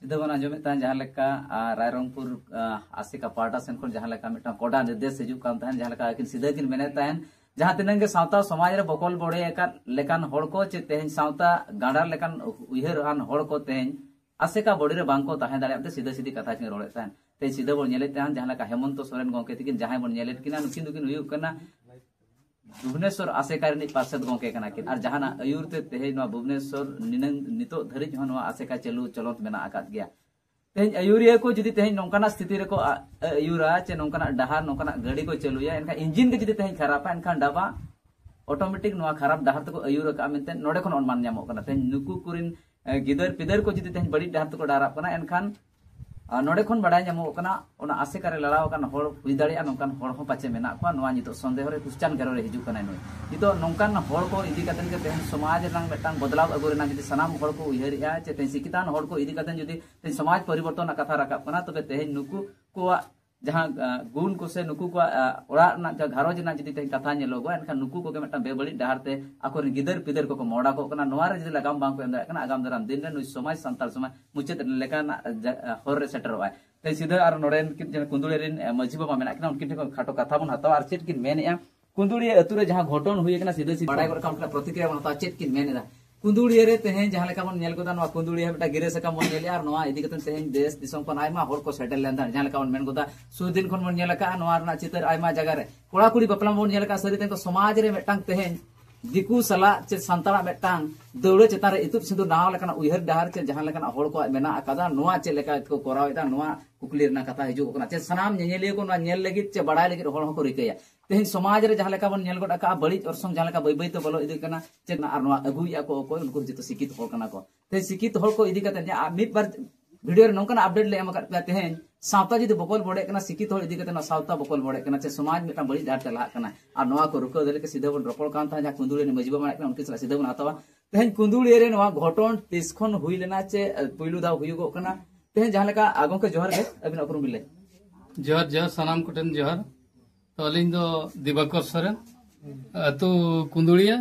ᱥᱤᱫᱷᱟᱹ ᱵᱚᱱ ᱟᱸᱡᱚᱢᱮᱫ ᱛᱟᱦᱮᱸᱫ ᱡᱟᱦᱟᱸ ᱞᱮᱠᱟ, ᱟ, ᱨᱟᱭᱨᱚᱝᱯᱩᱨ, ᱟ, ᱟᱥᱮᱠᱟ ᱯᱟᱦᱴᱟ ᱥᱮᱱ ᱠᱷᱚᱱ ᱡᱟᱦᱟᱸ ᱞᱮᱠᱟ ᱢᱤᱫᱴᱟᱝ ᱠᱚᱰᱟ ᱱᱤᱨᱫᱮᱥ ᱦᱤᱡᱩᱜ ᱠᱟᱱ ᱛᱟᱦᱮᱸᱫ, ᱡᱟᱦᱟᱸ ᱞᱮᱠᱟ ᱟᱹᱠᱤᱱ ᱥᱤᱫᱷᱟᱹ ᱠᱤᱱ ᱢᱮᱱᱮᱫ ᱛᱟᱦᱮᱸᱫ, ᱡᱟᱦᱟᱸ ᱛᱤᱱᱟᱹᱜ ᱜᱮ ᱥᱟᱶᱛᱟ ᱥᱚᱢᱟᱡᱽ ᱨᱮ ᱵᱚᱠᱚᱞ ᱵᱚᱰᱮ ᱟᱠᱟᱫ ᱞᱮᱠᱟᱱ ᱦᱚᱲ ᱠᱚ ᱪᱮ ᱛᱮᱦᱮᱧ ᱥᱟᱶᱛᱟ ᱜᱟᱸᱰᱟᱨ ᱞᱮᱠᱟᱱ ᱩᱭᱦᱟᱹᱨ ᱟᱱ ᱦᱚᱲ ᱠᱚ ᱛᱮᱦᱮᱧ ᱟᱥᱮᱠᱟ ᱵᱚᱰᱤ ᱨᱮ ᱵᱟᱝ ᱠᱚ ᱛᱟᱦᱮᱸ ᱫᱟᱲᱮᱭᱟᱜ ᱛᱮ ᱥᱤᱫᱷᱟᱹ ᱥᱤᱫᱷᱤ ᱠᱟᱛᱷᱟ ᱠᱤᱱ ᱨᱚᱲᱮᱫ ᱛᱟᱦᱮᱸᱫ᱾ ᱛᱮᱦᱮᱧ ᱥᱤᱫᱷᱟᱹ ᱵᱚᱱ ᱧᱮᱞᱮᱫ ᱛᱟᱦᱮᱸᱱ ᱡᱟᱦᱟᱸ ᱞᱮᱠᱟ ᱦᱮᱢᱚᱱᱛᱚ ᱥᱚᱨᱮᱱ ᱜᱚᱢᱠᱮ ᱛᱟᱹᱠᱤᱱ ᱡᱟᱦᱟᱸᱭ ᱵᱚᱱ ᱧᱮᱞᱮᱫ ᱠᱤᱱᱟ, ᱱᱩᱠᱤᱱ ᱫᱚᱠᱤᱱ ᱦᱩᱭᱩᱜ ᱠᱟᱱᱟ ᱵᱷᱩᱵᱽᱱᱮᱥᱚᱨ ᱟᱥᱮᱠᱟ ᱨᱤᱱᱤᱡ ᱯᱟᱨᱥᱮᱛ ᱜᱚᱢᱠᱮ ᱠᱟᱱᱟ ᱠᱤᱱ᱾ ᱟᱨ ᱡᱟᱦᱟᱱᱟᱜ ᱟᱹᱭᱩᱨ ᱛᱮ ᱛᱮᱦᱮᱧ ᱱᱚᱣᱟ ᱵᱷᱩᱵᱽᱱᱮᱥᱚᱨ ᱱᱤᱱᱟᱹᱝ ᱱᱤᱛᱚᱜ ᱫᱷᱟᱹᱨᱤᱡ ᱦᱚᱸ ᱱᱚᱣᱟ ᱟᱥᱮᱠᱟ ᱪᱟᱹᱞᱩ ᱪᱚᱞᱚᱱ ᱢᱮᱱᱟᱜ ᱟᱠᱟᱫ ᱜᱮᱭᱟ᱾ ᱛᱮᱦᱮᱧ ᱟᱹᱭᱩᱨᱤᱭᱟᱹ ᱠᱚ ᱡᱩᱫᱤ ᱛᱮᱦᱮᱧ ᱱᱚᱝᱠᱟᱱᱟᱜ ᱥᱛᱷᱤᱛᱤ ᱨᱮᱠᱚ ᱟ- ᱟᱹᱭᱩᱨᱟ ᱪᱮ ᱱᱚᱝᱠᱟᱱᱟᱜ ᱰᱟᱦᱟᱨ, ᱱᱚᱝᱠᱟᱱᱟᱜ ᱜᱟᱹᱰᱤ ᱠᱚ ᱪᱟᱹᱞᱩᱭᱟ, ᱮᱱᱠᱷᱟᱱ ᱤᱧᱡᱤᱱ ᱜᱮ ᱡᱩᱫᱤ ᱛᱮᱦᱮᱧ ᱠᱷᱟᱨᱟᱯᱟ, ᱮᱱᱠᱷᱟᱱ ᱰᱟᱵᱟ ᱚᱴᱳᱢᱮᱴᱤᱠ ᱱᱚᱣᱟ ᱠᱷᱟᱨᱟᱯ ᱰᱟᱦᱟᱨ ᱛᱮᱠᱚ ᱟᱹᱭᱩᱨ ᱟᱠᱟᱫᱼᱟ ᱢᱮᱱᱛᱮ ᱱᱚᱰᱮ ᱠᱷᱚᱱ ᱚᱱᱩᱢᱟᱱ ᱧᱟᱢᱚᱜ ᱠᱟᱱᱟ᱾ ᱛᱮᱦᱮᱧ ᱱᱩᱠᱩ ᱠᱚᱨᱮᱱ ᱮ, ᱜᱤᱫᱟᱹᱨ ᱯᱤᱫᱟᱹᱨ ᱠᱚ ᱡᱩᱫᱤ ᱛᱮᱦᱮᱧ ᱵᱟᱹᱲᱤᱡ ᱰᱟᱦᱟᱨ ᱛᱮᱠᱚ ᱰᱟᱦᱟᱨᱟᱜ ᱠᱟᱱᱟ, ᱮᱱᱠᱷᱟᱱ ᱟᱨ ᱱᱚᱰᱮ ᱠᱷᱚᱱ ᱵᱟᱰᱟᱭ ᱧᱟᱢᱚᱜ ᱠᱟᱱᱟ, ᱚᱱᱟ ᱟᱥᱮᱠᱟ ᱨᱮ ᱞᱟᱲᱟᱣ ᱟᱠᱟᱱ ᱦᱚᱲ ᱦᱩᱭ ᱫᱟᱲᱮᱭᱟᱜᱼᱟ ᱱᱚᱝᱠᱟᱱ ᱦᱚᱲ ᱦᱚᱸ ᱯᱟᱪᱮ ᱢᱮᱱᱟᱜ ᱠᱚᱣᱟ᱾ ᱱᱚᱣᱟ ᱱᱤᱛᱚᱜ ᱥᱚᱱᱫᱮᱦᱚ ᱨᱮ ᱠᱩᱥᱪᱟᱱ ᱜᱮᱨᱚ ᱨᱮ ᱦᱤᱡᱩᱜ ᱠᱟᱱᱟᱭ ᱱᱩᱭ᱾ ᱱᱤᱛᱚᱜ ᱱᱚᱝᱠᱟᱱ ᱦᱚᱲ ᱠᱚ ᱤᱫᱤ ᱠᱟᱛᱮ ᱜᱮ ᱛᱮᱦᱮᱧ ᱥᱚᱢᱟᱡᱽ ᱨᱮᱱᱟᱜ ᱢᱤᱫᱴᱟᱝ ᱵᱚᱫᱞᱟᱣ ᱟᱹᱜᱩ ᱨᱮᱱᱟᱜ ᱡᱩᱫᱤ ᱥᱟᱱᱟᱢ ᱦᱚᱲ ᱠᱚ ᱩᱭᱦᱟᱹᱨᱮᱜᱼᱟ ᱪᱮ ᱛᱮᱦᱮᱧ ᱥᱤᱠᱷᱤᱛᱟᱱ ᱦᱚᱲ ᱠᱚ ᱤᱫᱤ ᱠᱟᱛᱮ ᱡᱩᱫᱤ ᱛᱮᱦᱮᱧ ᱥᱚᱢᱟᱡᱽ ᱯᱚᱨᱤᱵᱚᱨᱛᱚᱱ ᱨᱮᱱᱟᱜ ᱠᱟᱛᱷᱟ ᱨᱟᱠᱟᱵ ᱠᱟᱱᱟ, ᱛᱚᱵᱮ ᱛᱮᱦᱮᱧ ᱱᱩᱠᱩ ᱠᱚᱣᱟᱜ ᱡᱟᱦᱟᱸ ᱟ, ᱜᱩᱱ ᱠᱚ ᱥᱮ ᱱᱩᱠᱩ ᱠᱚᱣᱟᱜ ᱟ, ᱚᱲᱟᱜ ᱨᱮᱱᱟᱜ ᱡᱟᱦᱟᱸ ᱜᱷᱟᱨᱚᱸᱡᱽ ᱨᱮᱱᱟᱜ ᱡᱩᱫᱤ ᱛᱮᱦᱮᱧ ᱠᱟᱛᱷᱟ ᱧᱮᱞᱚᱜᱚᱜᱼᱟ, ᱮᱱᱠᱷᱟᱱ ᱱᱩᱠᱩ ᱠᱚᱜᱮ ᱢᱤᱫᱴᱟᱝ ᱵᱮᱵᱟᱹᱲᱤᱡ ᱰᱟᱦᱟᱨ ᱛᱮ ᱟᱠᱚᱨᱮᱱ ᱜᱤᱫᱟᱹᱨ ᱯᱤᱫᱟᱹᱨ ᱠᱚᱠᱚ ᱢᱚᱦᱰᱟ ᱠᱚᱜ ᱠᱟᱱᱟ᱾ ᱱᱚᱣᱟ ᱨᱮ ᱡᱩᱫᱤ ᱞᱟᱜᱟᱢ ᱵᱟᱝ ᱠᱚ ᱮᱢ ᱫᱟᱲᱮᱭᱟᱜ ᱠᱟᱱᱟ, ᱟᱜᱟᱢ ᱫᱟᱨᱟᱢ ᱫᱤᱱ ᱨᱮ ᱱᱩᱭ ᱥᱚᱢᱟᱡᱽ, ᱥᱟᱱᱛᱟᱲ ᱥᱚᱢᱟᱡᱽ ᱢᱩᱪᱟᱹᱫ ᱞᱮᱠᱟᱱᱟᱜ ᱡᱟ-, ᱟ, ᱦᱚᱨ ᱨᱮ ᱥᱮᱴᱮᱨᱚᱜᱼᱟᱭ᱾ ᱛᱮ ᱥᱤᱫᱷᱟᱹ ᱟᱨ ᱱᱚᱰᱮᱱ ᱠᱤᱱ ᱡᱟᱦᱟᱸ ᱠᱩᱸᱫᱩᱲᱤ ᱨᱮᱱ, ᱟ, ᱢᱟᱹᱡᱷᱤ ᱵᱟᱵᱟ ᱢᱮᱱᱟᱜ ᱠᱤᱱᱟ, ᱩᱱᱠᱤᱱ ᱴᱷᱮᱱ ᱠᱷᱚᱱ ᱠᱷᱟᱴᱚ ᱠᱟᱛᱷᱟ ᱵᱚᱱ ᱦᱟᱛᱟᱣᱟ ᱟᱨ ᱪᱮᱫ ᱠᱤᱱ ᱢᱮᱱᱮᱫᱼᱟ᱾ ᱠᱩᱸᱫᱩᱲᱤᱭᱟᱹ ᱟᱹᱛᱩ ᱨᱮ ᱡᱟᱦᱟᱸ ᱜᱷᱚᱴᱚᱱ ᱦᱩᱭ ᱟᱠᱟᱱᱟ, ᱥᱤᱫᱷᱟᱹ ᱥᱤᱫᱷᱟᱹ ᱵᱟᱲᱟᱭ ᱜᱚᱫ ᱠᱟᱜ ᱠᱟᱱᱟ ᱯᱨᱚᱛᱤᱠᱨᱤᱭᱟ ᱵᱚᱱ ᱦᱟᱛᱟᱣᱟ, ᱪᱮᱫ ᱠᱤᱱ ᱢᱮᱱ ᱮᱫᱟ᱾ ᱠᱩᱸᱫᱩᱲᱤᱭᱟᱹ ᱨᱮ ᱛᱮᱦᱮᱧ ᱡᱟᱦᱟᱸ ᱞᱮᱠᱟ ᱵᱚᱱ ᱧᱮᱞ ᱜᱚᱫᱟ, ᱱᱚᱣᱟ ᱠᱩᱸᱫᱩᱲᱤᱭᱟᱹ ᱢᱤᱫᱴᱟᱝ ᱜᱤᱨᱟᱹ ᱥᱟᱠᱟᱢ ᱵᱚᱱ ᱧᱮᱞᱮᱜᱼᱟ ᱟᱨ ᱱᱚᱣᱟ ᱤᱫᱤ ᱠᱟᱛᱮ ᱛᱮᱦᱮᱧ ᱫᱮᱥ ᱫᱤᱥᱚᱢ ᱠᱷᱚᱱ ᱟᱭᱢᱟ ᱦᱚᱲ ᱠᱚ ᱥᱮᱴᱮᱨ ᱞᱮᱱ ᱛᱟᱦᱮᱸᱫ᱾ ᱡᱟᱦᱟᱸ ᱞᱮᱠᱟ ᱵᱚᱱ ᱢᱮᱱ ᱜᱚᱫᱟ, ᱥᱩᱨ ᱫᱤᱱ ᱠᱷᱚᱱ ᱵᱚᱱ ᱧᱮᱞ ᱟᱠᱟᱫᱼᱟ ᱱᱚᱣᱟ ᱨᱮᱱᱟᱜ ᱪᱤᱛᱟᱹᱨ ᱟᱭᱢᱟ ᱡᱟᱭᱜᱟ ᱨᱮ᱾ ᱠᱚᱲᱟ ᱠᱩᱲᱤ ᱵᱟᱯᱞᱟ ᱵᱚᱱ ᱧᱮᱞ ᱟᱠᱟᱫᱼᱟ, ᱥᱟᱹᱨᱤ ᱛᱮᱦᱮᱧ ᱥᱚᱢᱟᱡᱽ ᱨᱮ ᱢᱤᱫᱴᱟᱝ ᱛᱮᱦᱮᱧ ᱫᱤᱠᱩ ᱥᱟᱞᱟᱜ ᱪᱮ ᱥᱟᱱᱛᱟᱲᱟᱜ ᱢᱤᱫᱴᱟᱝ ᱫᱟᱹᱣᱲᱟᱹ ᱪᱮᱛᱟᱱ ᱨᱮ ᱤᱛᱩᱫ ᱥᱤᱸᱫᱩᱨ ᱱᱟᱣᱟ ᱞᱮᱠᱟᱱᱟᱜ ᱩᱭᱦᱟᱹᱨ ᱰᱟᱦᱟᱨ ᱪᱮ ᱡᱟᱦᱟᱸ ᱞᱮᱠᱟᱱᱟᱜ ᱦᱚᱲ ᱠᱚᱣᱟᱜ ᱢᱮᱱᱟᱜ ᱟᱠᱟᱫᱟ, ᱱᱚᱣᱟ ᱪᱮᱫ ᱞᱮᱠᱟ ᱠᱚ ᱠᱚᱨᱟᱣᱮᱫᱟ, ᱱᱚᱣᱟ ᱠᱩᱠᱞᱤ ᱨᱮᱱᱟᱜ ᱠᱟᱛᱷᱟ ᱦᱤᱡᱩᱜ ᱠᱟᱱᱟ᱾ ᱪᱮ ᱥᱟᱱᱟᱢ ᱧᱮᱧᱮᱞᱤᱭᱟᱹ ᱠᱚ ᱱᱚᱣᱟ ᱧᱮᱞ ᱞᱟᱹᱜᱤᱫ ᱪᱮ ᱵᱟᱲᱟᱭ ᱞᱟᱹᱜᱤᱫ ᱦᱚᱲ ᱦᱚᱸᱠᱚ ᱨᱤᱠᱟᱹᱭᱟ᱾ ᱛᱮᱦᱮᱧ ᱥᱚᱢᱟᱡᱽ ᱨᱮ ᱡᱟᱦᱟᱸ ᱞᱮᱠᱟ ᱵᱚᱱ ᱧᱮᱞ ᱜᱚᱫ ᱟᱠᱟᱫᱼᱟ, ᱵᱟᱹᱲᱤᱡ ᱚᱨᱥᱚᱝ ᱡᱟᱦᱟᱸ ᱞᱮᱠᱟ ᱵᱟᱹᱭ ᱵᱟᱹᱭ ᱛᱮ ᱵᱚᱞᱚ ᱤᱫᱤᱜ ᱠᱟᱱᱟ, ᱪᱮᱫ ᱟᱨ ᱱᱚᱣᱟ ᱟᱹᱜᱩᱭᱮᱫᱼᱟ ᱠᱚ ᱚᱠᱚᱭ, ᱩᱱᱠᱩ ᱡᱚᱛᱚ ᱥᱤᱠᱷᱤᱛ ᱦᱚᱲ ᱠᱟᱱᱟ ᱠᱚ᱾ ᱛᱮᱦᱮᱧ ᱥᱤᱠᱷᱤᱛ ᱦᱚᱲ ᱠᱚ ᱤᱫᱤ ᱠᱟᱛᱮ ᱡᱟᱦᱟᱸ ᱢᱤᱫ ᱵᱟᱨ ᱵᱷᱤᱰᱤᱭᱳ ᱨᱮ ᱱᱚᱝᱠᱟᱱᱟᱜ ᱟᱯᱰᱮᱴ ᱞᱮ ᱮᱢ ᱟᱠᱟᱫ ᱯᱮᱭᱟ, ᱛᱮᱦᱮᱧ ᱥᱟᱶᱛᱟ ᱡᱩᱫᱤ ᱵᱚᱠᱚᱞ ᱵᱚᱰᱮᱜ ᱠᱟᱱᱟ, ᱥᱤᱠᱷᱤᱛ ᱦᱚᱲ ᱤᱫᱤ ᱠᱟᱛᱮ ᱱᱚᱣᱟ ᱥᱟᱶᱛᱟ ᱵᱚᱠᱚᱞ ᱵᱚᱰᱮᱜ ᱠᱟᱱᱟ, ᱪᱮ ᱥᱚᱢᱟᱡᱽ ᱢᱤᱫᱴᱟᱝ ᱵᱟᱹᱲᱤᱡ ᱰᱟᱦᱟᱨ ᱛᱮ ᱞᱟᱦᱟᱜ ᱠᱟᱱᱟ, ᱟᱨ ᱱᱚᱣᱟ ᱠᱚ ᱨᱩᱠᱟᱹᱣ ᱫᱟᱲᱮ ᱞᱟᱹᱜᱤᱫ ᱥᱤᱫᱷᱟᱹ ᱵᱚᱱ ᱨᱚᱯᱚᱲ ᱠᱟᱱ ᱛᱟᱦᱮᱸᱫ, ᱡᱟᱦᱟᱸ ᱠᱩᱸᱫᱩᱲᱤ ᱨᱮᱱ ᱢᱟᱹᱡᱷᱤ ᱵᱟᱵᱟ ᱢᱮᱱᱟᱜ ᱠᱤᱱᱟ, ᱩᱱᱠᱤᱱ ᱥᱟᱞᱟᱜ ᱥᱤᱫᱷᱟᱹ ᱵᱚᱱ ᱦᱟᱛᱟᱣᱟ᱾ ᱛᱮᱦᱮᱧ ᱠᱩᱸᱫᱩᱲᱤᱭᱟᱹ ᱨᱮ ᱱᱚᱣᱟ ᱜᱷᱚᱴᱚᱱ ᱛᱤᱥ ᱠᱷᱚᱱ ᱦᱩᱭ ᱞᱮᱱᱟ ᱪᱮ ᱯᱩᱭᱞᱩ ᱫᱷᱟᱣ ᱦᱩᱭᱩᱜᱚᱜ ᱠᱟᱱᱟ? ᱛᱮᱦᱮᱧ ᱡᱟᱦᱟᱸ ᱞᱮᱠᱟ, ᱟ, ᱜᱚᱢᱠᱮ ᱡᱚᱦᱟᱨ ᱜᱮ, ᱟᱹᱵᱤᱱᱟᱜ ᱩᱯᱨᱩᱢ ᱵᱤᱱ ᱞᱟᱹᱭ᱾ ᱡᱚᱦᱟᱨ, ᱡᱚᱦᱟᱨ, ᱥᱟᱱᱟᱢ ᱠᱚᱴᱷᱮᱱ ᱡᱚᱦᱟᱨ᱾ ᱛᱚ, ᱟᱹᱞᱤᱧ ᱫᱚ ᱫᱤᱵᱟᱠᱚᱨ ᱥᱚᱨᱮᱱ, ᱟᱹᱛᱩ ᱠᱩᱸᱫᱩᱲᱤᱭᱟᱹ,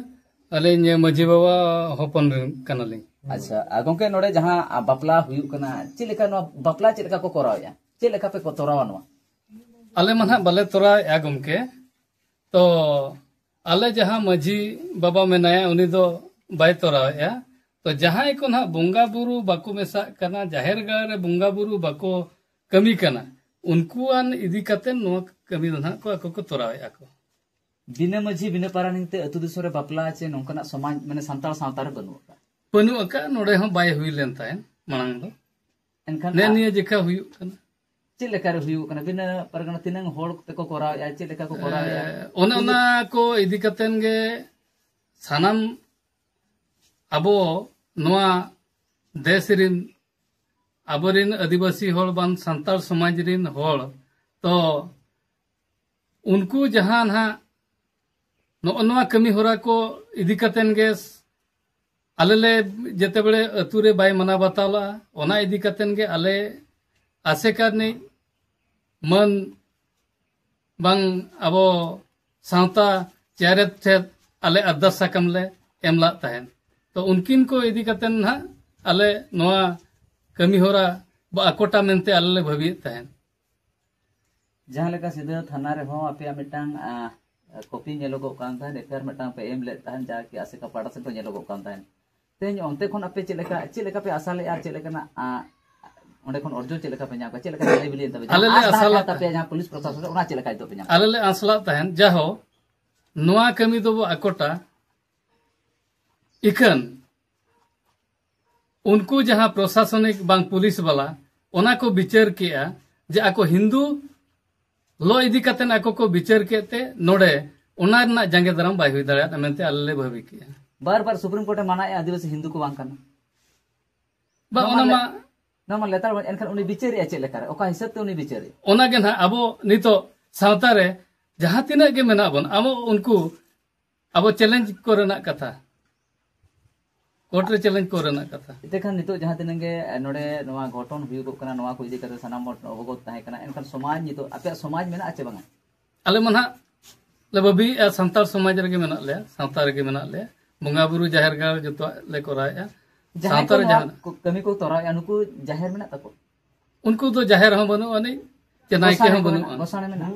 ᱟᱹᱞᱤᱧ ᱢᱟᱹᱡᱷᱤ ᱵᱟᱵᱟ ᱦᱚᱯᱚᱱ ᱨᱮᱱ ᱠᱟᱱᱟᱞᱤᱧ᱾ ᱟᱪᱪᱷᱟ, ᱟᱨ ᱜᱚᱢᱠᱮ, ᱱᱚᱰᱮ ᱡᱟᱦᱟᱸ, ᱟ, ᱵᱟᱯᱞᱟ ᱦᱩᱭᱩᱜ ᱠᱟᱱᱟ, ᱪᱮᱫ ᱞᱮᱠᱟ ᱱᱚᱣᱟ ᱵᱟᱯᱞᱟ ᱪᱮᱫ ᱞᱮᱠᱟ ᱠᱚ ᱠᱚᱨᱟᱣᱮᱫᱼᱟ? ᱪᱮᱫ ᱞᱮᱠᱟ ᱯᱮ ᱠᱚ ᱛᱚᱨᱟᱣᱟ ᱱᱚᱣᱟ? ᱟᱞᱮ ᱢᱟ ᱱᱟᱦᱟᱜ ᱵᱟᱞᱮ ᱛᱚᱨᱟᱣᱮᱫᱼᱟ ᱜᱚᱢᱠᱮ᱾ ᱛᱚ, ᱟᱞᱮ ᱡᱟᱦᱟᱸ ᱢᱟᱹᱡᱷᱤ ᱵᱟᱵᱟ ᱢᱮᱱᱟᱭᱟ, ᱩᱱᱤ ᱫᱚ ᱵᱟᱭ ᱛᱚᱨᱟᱣᱮᱫᱼᱟ᱾ ᱛᱚ, ᱡᱟᱦᱟᱸᱭ ᱠᱚ ᱱᱟᱦᱟᱜ ᱵᱚᱸᱜᱟ ᱵᱩᱨᱩ ᱵᱟᱠᱚ ᱢᱮᱥᱟᱜ ᱠᱟᱱᱟ, ᱡᱟᱦᱮᱨ ᱜᱟᱲ ᱨᱮ ᱵᱚᱸᱜᱟ ᱵᱩᱨᱩ ᱵᱟᱠᱚ ᱠᱟᱹᱢᱤ ᱠᱟᱱᱟ, ᱩᱱᱠᱩᱣᱟᱱ ᱤᱫᱤ ᱠᱟᱛᱮ ᱱᱚᱣᱟ ᱠᱟᱹᱢᱤ ᱫᱚ ᱱᱟᱦᱟᱜ ᱠᱚ ᱟᱠᱚ ᱠᱚ ᱛᱚᱨᱟᱣᱮᱫᱼᱟ ᱠᱚ᱾ ᱵᱤᱱᱟᱹ ᱢᱟᱹᱡᱷᱤ, ᱵᱤᱱᱟᱹ ᱯᱟᱨᱟᱱᱤᱠ ᱛᱮ ᱟᱹᱛᱩ ᱫᱤᱥᱚᱢ ᱨᱮ ᱵᱟᱯᱞᱟ ᱪᱮ ᱱᱚᱝᱠᱟᱱᱟᱜ ᱥᱚᱢᱟᱡᱽ, ᱢᱟᱱᱮ, ᱥᱟᱱᱛᱟᱲ ᱥᱟᱶᱛᱟ ᱨᱮ ᱵᱟᱹᱱᱩᱜ ᱟᱠᱟᱫ᱾ ᱵᱟᱹᱱᱩᱜ ᱟᱠᱟᱫ, ᱱᱚᱰᱮ ᱦᱚᱸ ᱵᱟᱭ ᱦᱩᱭ ᱞᱮᱱ ᱛᱟᱦᱮᱸᱫ ᱢᱟᱲᱟᱝ ᱫᱚ᱾ ᱮᱱᱠᱷᱟᱱ ᱱᱮ ᱟ- ᱱᱤᱭᱟᱹ ᱡᱮᱠᱷᱟ ᱦᱩᱭᱩᱜ ᱠᱟᱱᱟ᱾ ᱪᱮᱫ ᱞᱮᱠᱟ ᱨᱮ ᱦᱩᱭᱩᱜ ᱠᱟᱱᱟ? ᱵᱤᱱᱟᱹ ᱯᱟᱨᱜᱟᱱᱟ ᱛᱤᱱᱟᱹᱝ ᱦᱚᱲ ᱛᱮᱠᱚ ᱠᱚᱨᱟᱣᱮᱫᱼᱟ? ᱪᱮᱫ ᱞᱮᱠᱟ ᱠᱚ ᱠᱚᱨᱟᱣᱮᱫᱼᱟ? ᱮ, ᱚᱱᱮ ᱚᱱᱟ ᱠᱚ ᱤᱫᱤ ᱠᱟᱛᱮᱱ ᱜᱮ ᱥᱟᱱᱟᱢ ᱟᱵᱚ ᱱᱚᱣᱟ ᱫᱮᱥ ᱨᱤᱱ ᱟᱵᱚᱨᱤᱱ ᱟᱹᱫᱤᱵᱟᱹᱥᱤ ᱦᱚᱲ ᱵᱟᱝ ᱥᱟᱱᱛᱟᱲ ᱥᱚᱢᱟᱡᱽ ᱨᱤᱱ ᱦᱚᱲ ᱛᱚ ᱩᱱᱠᱩ ᱡᱟᱦᱟᱸ ᱱᱟᱦᱟᱜ ᱱᱚᱜᱼᱚ ᱱᱚᱣᱟ ᱠᱟᱹᱢᱤ ᱦᱚᱨᱟ ᱠᱚ ᱤᱫᱤ ᱠᱟᱛᱮᱱ ᱜᱮ ᱟᱞᱮ ᱞᱮ ᱡᱮᱛᱮ ᱵᱮᱲᱮ ᱟᱹᱛᱩ ᱨᱮ ᱵᱟᱭ ᱢᱟᱱᱟᱣ ᱵᱟᱛᱟᱣ ᱞᱟᱜᱼᱟ, ᱚᱱᱟ ᱤᱫᱤ ᱠᱟᱛᱮᱱ ᱜᱮ ᱟᱞᱮ ᱟᱥᱮᱠᱟ ᱨᱤᱱᱤᱡ ᱢᱟᱹᱱ ᱵᱟᱝ ᱟᱵᱚ ᱥᱟᱶᱛᱟ ᱪᱮᱭᱟᱨᱮᱛ ᱴᱷᱮᱱ ᱟᱞᱮ ᱟᱨᱫᱟᱥ ᱥᱟᱠᱟᱢ ᱞᱮ ᱮᱢ ᱞᱟᱜ ᱛᱟᱦᱮᱸᱫ᱾ ᱛᱚ ᱩᱱᱠᱤᱱ ᱠᱚ ᱤᱫᱤ ᱠᱟᱛᱮᱱ ᱱᱟᱦᱟᱜ ᱟᱞᱮ ᱱᱚᱣᱟ ᱠᱟᱹᱢᱤ ᱦᱚᱨᱟ ᱵᱚ ᱟᱠᱚᱴᱟ ᱢᱮᱱᱛᱮ ᱟᱞᱮ ᱞᱮ ᱵᱷᱟᱹᱵᱤᱭᱮᱫ ᱛᱟᱦᱮᱸᱫ᱾ ᱡᱟᱦᱟᱸ ᱞᱮᱠᱟ ᱥᱤᱫᱟᱹ ᱛᱷᱟᱱᱟ ᱨᱮᱦᱚᱸ ᱟᱯᱮᱭᱟᱜ ᱢᱤᱫᱴᱟᱝ, ᱟ, ᱠᱚᱯᱤ ᱧᱮᱞᱚᱜᱚᱜ ᱠᱟᱱ ᱛᱟᱦᱮᱸᱫ, ᱮᱯᱷ ᱟᱭ ᱟᱨ ᱢᱤᱫᱴᱟᱝ ᱯᱮ ᱮᱢ ᱞᱮᱫ ᱛᱟᱦᱮᱸᱫ, ᱡᱟᱦᱟᱸ ᱠᱤ ᱟᱥᱮᱠᱟ ᱯᱟᱦᱴᱟ ᱥᱮᱫ ᱠᱷᱚᱱ ᱧᱮᱞᱚᱜᱚᱜ ᱠᱟᱱ ᱛᱟᱦᱮᱸᱫ᱾ ᱛᱮᱦᱮᱧ ᱚᱱᱛᱮ ᱠᱷᱚᱱ ᱟᱯᱮ ᱪᱮᱫ ᱞᱮᱠᱟ, ᱪᱮᱫ ᱞᱮᱠᱟ ᱯᱮ ᱟᱥᱟ ᱞᱮᱫᱼᱟ ᱟᱨ ᱪᱮᱫ ᱞᱮᱠᱟᱱᱟᱜ, ᱟ, ᱚᱸᱰᱮ ᱠᱷᱚᱱ ᱚᱨᱡᱚ ᱪᱮᱫ ᱞᱮᱠᱟ ᱯᱮ ᱧᱟᱢ ᱠᱮᱫᱟ? ᱪᱮᱫ ᱞᱮᱠᱟ ᱧᱮᱞᱮ ᱵᱤᱞᱤᱭᱮᱱ ᱛᱟᱯᱮ? ᱟᱞᱮ ᱞᱮ ᱡᱟᱦᱟᱸ ᱟᱥ ᱟᱥᱟ ᱫᱷᱟᱨᱟ ᱞᱮᱫ ᱛᱟᱯᱮᱭᱟ, ᱛᱟᱦᱮᱸᱫ᱾ ᱡᱟᱦᱟᱸ ᱯᱩᱞᱤᱥ ᱯᱨᱚᱥᱟᱥᱚᱱ ᱨᱮ, ᱚᱱᱟ ᱪᱮᱫ ᱞᱮᱠᱟ ᱱᱤᱛᱚᱜ ᱯᱮ ᱧᱟᱢ ᱟᱞᱮ ᱠᱮᱫᱟ? ᱞᱮ ᱟᱥ ᱞᱮᱫ ᱛᱟᱦᱮᱸᱫ, ᱡᱟᱦᱳ, ᱱᱚᱣᱟ ᱠᱟᱹᱢᱤ ᱫᱚᱵᱚ ᱟᱠᱚᱴᱟ, ᱤᱠᱷᱟᱹᱱ ᱩᱱᱠᱩ ᱡᱟᱦᱟᱸ ᱯᱨᱚᱥᱟᱥᱚᱱᱤᱠ ᱵᱟᱝ ᱯᱩᱞᱤᱥ ᱵᱟᱞᱟ, ᱚᱱᱟ ᱠᱚ ᱵᱤᱪᱟᱹᱨ ᱠᱮᱜᱼᱟ ᱡᱮ ᱟᱠᱚ ᱦᱤᱱᱫᱩ ᱞᱚ ᱤᱫᱤ ᱠᱟᱛᱮ ᱟᱠᱚ ᱠᱚ ᱵᱤᱪᱟᱹᱨ ᱠᱮᱫ ᱛᱮ ᱱᱚᱰᱮ ᱚᱱᱟ ᱨᱮᱱᱟᱜ ᱡᱟᱸᱜᱮ ᱫᱟᱨᱟᱢ ᱵᱟᱭ ᱦᱩᱭ ᱫᱟᱲᱮᱭᱟᱜᱼᱟ ᱢᱮᱱᱛᱮ ᱟᱞᱮ ᱞᱮ ᱵᱷᱟᱹᱵᱤ ᱠᱮᱜᱼᱟ᱾ ᱵᱟᱨ ᱵᱟᱨ ᱥᱩᱯᱨᱤᱢ ᱠᱳᱨᱴ ᱮ ᱢᱟᱱᱟᱭᱮᱜᱼᱟ ᱟᱹᱫᱤᱵᱟᱹᱥᱤ ᱦᱤᱱᱫᱩ ᱠᱚ ᱵᱟᱝ ᱠᱟᱱᱟ᱾ ᱵᱟᱝ, ᱱᱚᱣᱟ ᱚᱱᱟ ᱢᱟ ᱢᱟ ᱞᱮ-, ᱱᱚᱣᱟ ᱢᱟ ᱞᱮᱛᱟᱲ ᱵᱟᱹᱱᱩᱜ᱾ ᱮᱱᱠᱷᱟᱱ ᱩᱱᱤ ᱵᱤᱪᱟᱹᱨᱮᱜᱼᱟ ᱪᱮᱫ ᱞᱮᱠᱟᱨᱮ? ᱚᱠᱟ ᱦᱤᱥᱟᱹᱵ ᱛᱮ ᱩᱱᱤ ᱵᱤᱪᱟᱹᱨᱮᱜᱼᱟ? ᱚᱱᱟ ᱜᱮ ᱱᱟᱦᱟᱜ ᱟᱵᱚ ᱱᱤᱛᱚᱜ ᱥᱟᱶᱛᱟ ᱨᱮ ᱡᱟᱦᱟᱸ ᱛᱤᱱᱟᱹᱜ ᱜᱮ ᱢᱮᱱᱟᱜ ᱵᱚᱱ, ᱟᱵᱚ ᱩᱱᱠᱩ ᱟᱵᱚ ᱪᱮᱞᱮᱧᱡᱽ ᱠᱚᱨᱮᱱᱟᱜ ᱠᱟᱛᱷᱟ, ᱠᱳᱨᱴ ᱨᱮ ᱪᱮᱞᱮᱧᱡᱽ ᱠᱚᱨᱮᱱᱟᱜ ᱠᱟᱛᱷᱟ᱾ ᱮᱱᱛᱮ ᱠᱷᱟᱱ ᱱᱤᱛᱚᱜ ᱡᱟᱦᱟᱸ ᱛᱤᱱᱟᱹᱜ ᱜᱮ ᱱᱚᱰᱮ ᱱᱚᱣᱟ ᱜᱷᱚᱴᱚᱱ ᱦᱩᱭᱩᱜᱚᱜ ᱠᱟᱱᱟ, ᱱᱚᱣᱟ ᱠᱚ ᱤᱫᱤ ᱠᱟᱛᱮ ᱥᱟᱱᱟᱢ ᱦᱚᱲ ᱚᱵᱚᱜᱚᱛ ᱛᱟᱦᱮᱸ ᱠᱟᱱᱟ, ᱮᱱᱠᱷᱟᱱ ᱥᱚᱢᱟᱡᱽ ᱱᱤᱛᱚᱜ, ᱟᱯᱮᱭᱟᱜ ᱥᱚᱢᱟᱡᱽ ᱢᱮᱱᱟᱜᱼᱟ ᱪᱮ ᱵᱟᱝᱟ? ᱟᱞᱮ ᱢᱟ ᱱᱟᱦᱟᱜ ᱞᱮ ᱵᱟᱹᱵᱤᱭᱮᱫᱼᱟ, ᱥᱟᱱᱛᱟᱲ ᱥᱚᱢᱟᱡᱽ ᱨᱮᱜᱮ ᱢᱮᱱᱟᱜ ᱞᱮᱭᱟ, ᱥᱟᱶᱛᱟ ᱨᱮᱜᱮ ᱢᱮᱱᱟᱜ ᱞᱮᱭᱟ, ᱵᱚᱸᱜᱟ ᱵᱩᱨᱩ ᱡᱟᱦᱮᱨ ᱜᱟᱲ ᱡᱚᱛᱚᱣᱟᱜ ᱞᱮ ᱠᱚᱨᱟᱣᱮᱫᱼᱟ᱾ ᱡᱟᱦᱟᱸᱭ ᱥᱟᱶᱛᱟ ᱠᱚ ᱨᱮ ᱱᱚᱣᱟ ᱡᱟᱦᱟᱸ ᱠᱚ-, ᱠᱟᱹᱢᱤ ᱠᱚ ᱛᱚᱨᱟᱣᱮᱫᱼᱟ, ᱱᱩᱠᱩ ᱡᱟᱦᱮᱨ ᱢᱮᱱᱟᱜ ᱛᱟᱠᱚ? ᱩᱱᱠᱩ ᱫᱚ ᱡᱟᱦᱮᱨ ᱦᱚᱸ ᱵᱟᱹᱱᱩᱜ ᱟᱹᱱᱤᱡ, ᱪᱮ ᱱᱟᱭᱠᱮ ᱜᱚᱸᱥᱟᱲᱮ ᱦᱚᱸ ᱠᱚ ᱵᱟᱹᱱᱩᱜ ᱢᱮᱱᱟᱜ, ᱟᱹᱱᱤᱡ᱾ ᱜᱚᱸᱥᱟᱲᱮ ᱢᱮᱱᱟᱜ?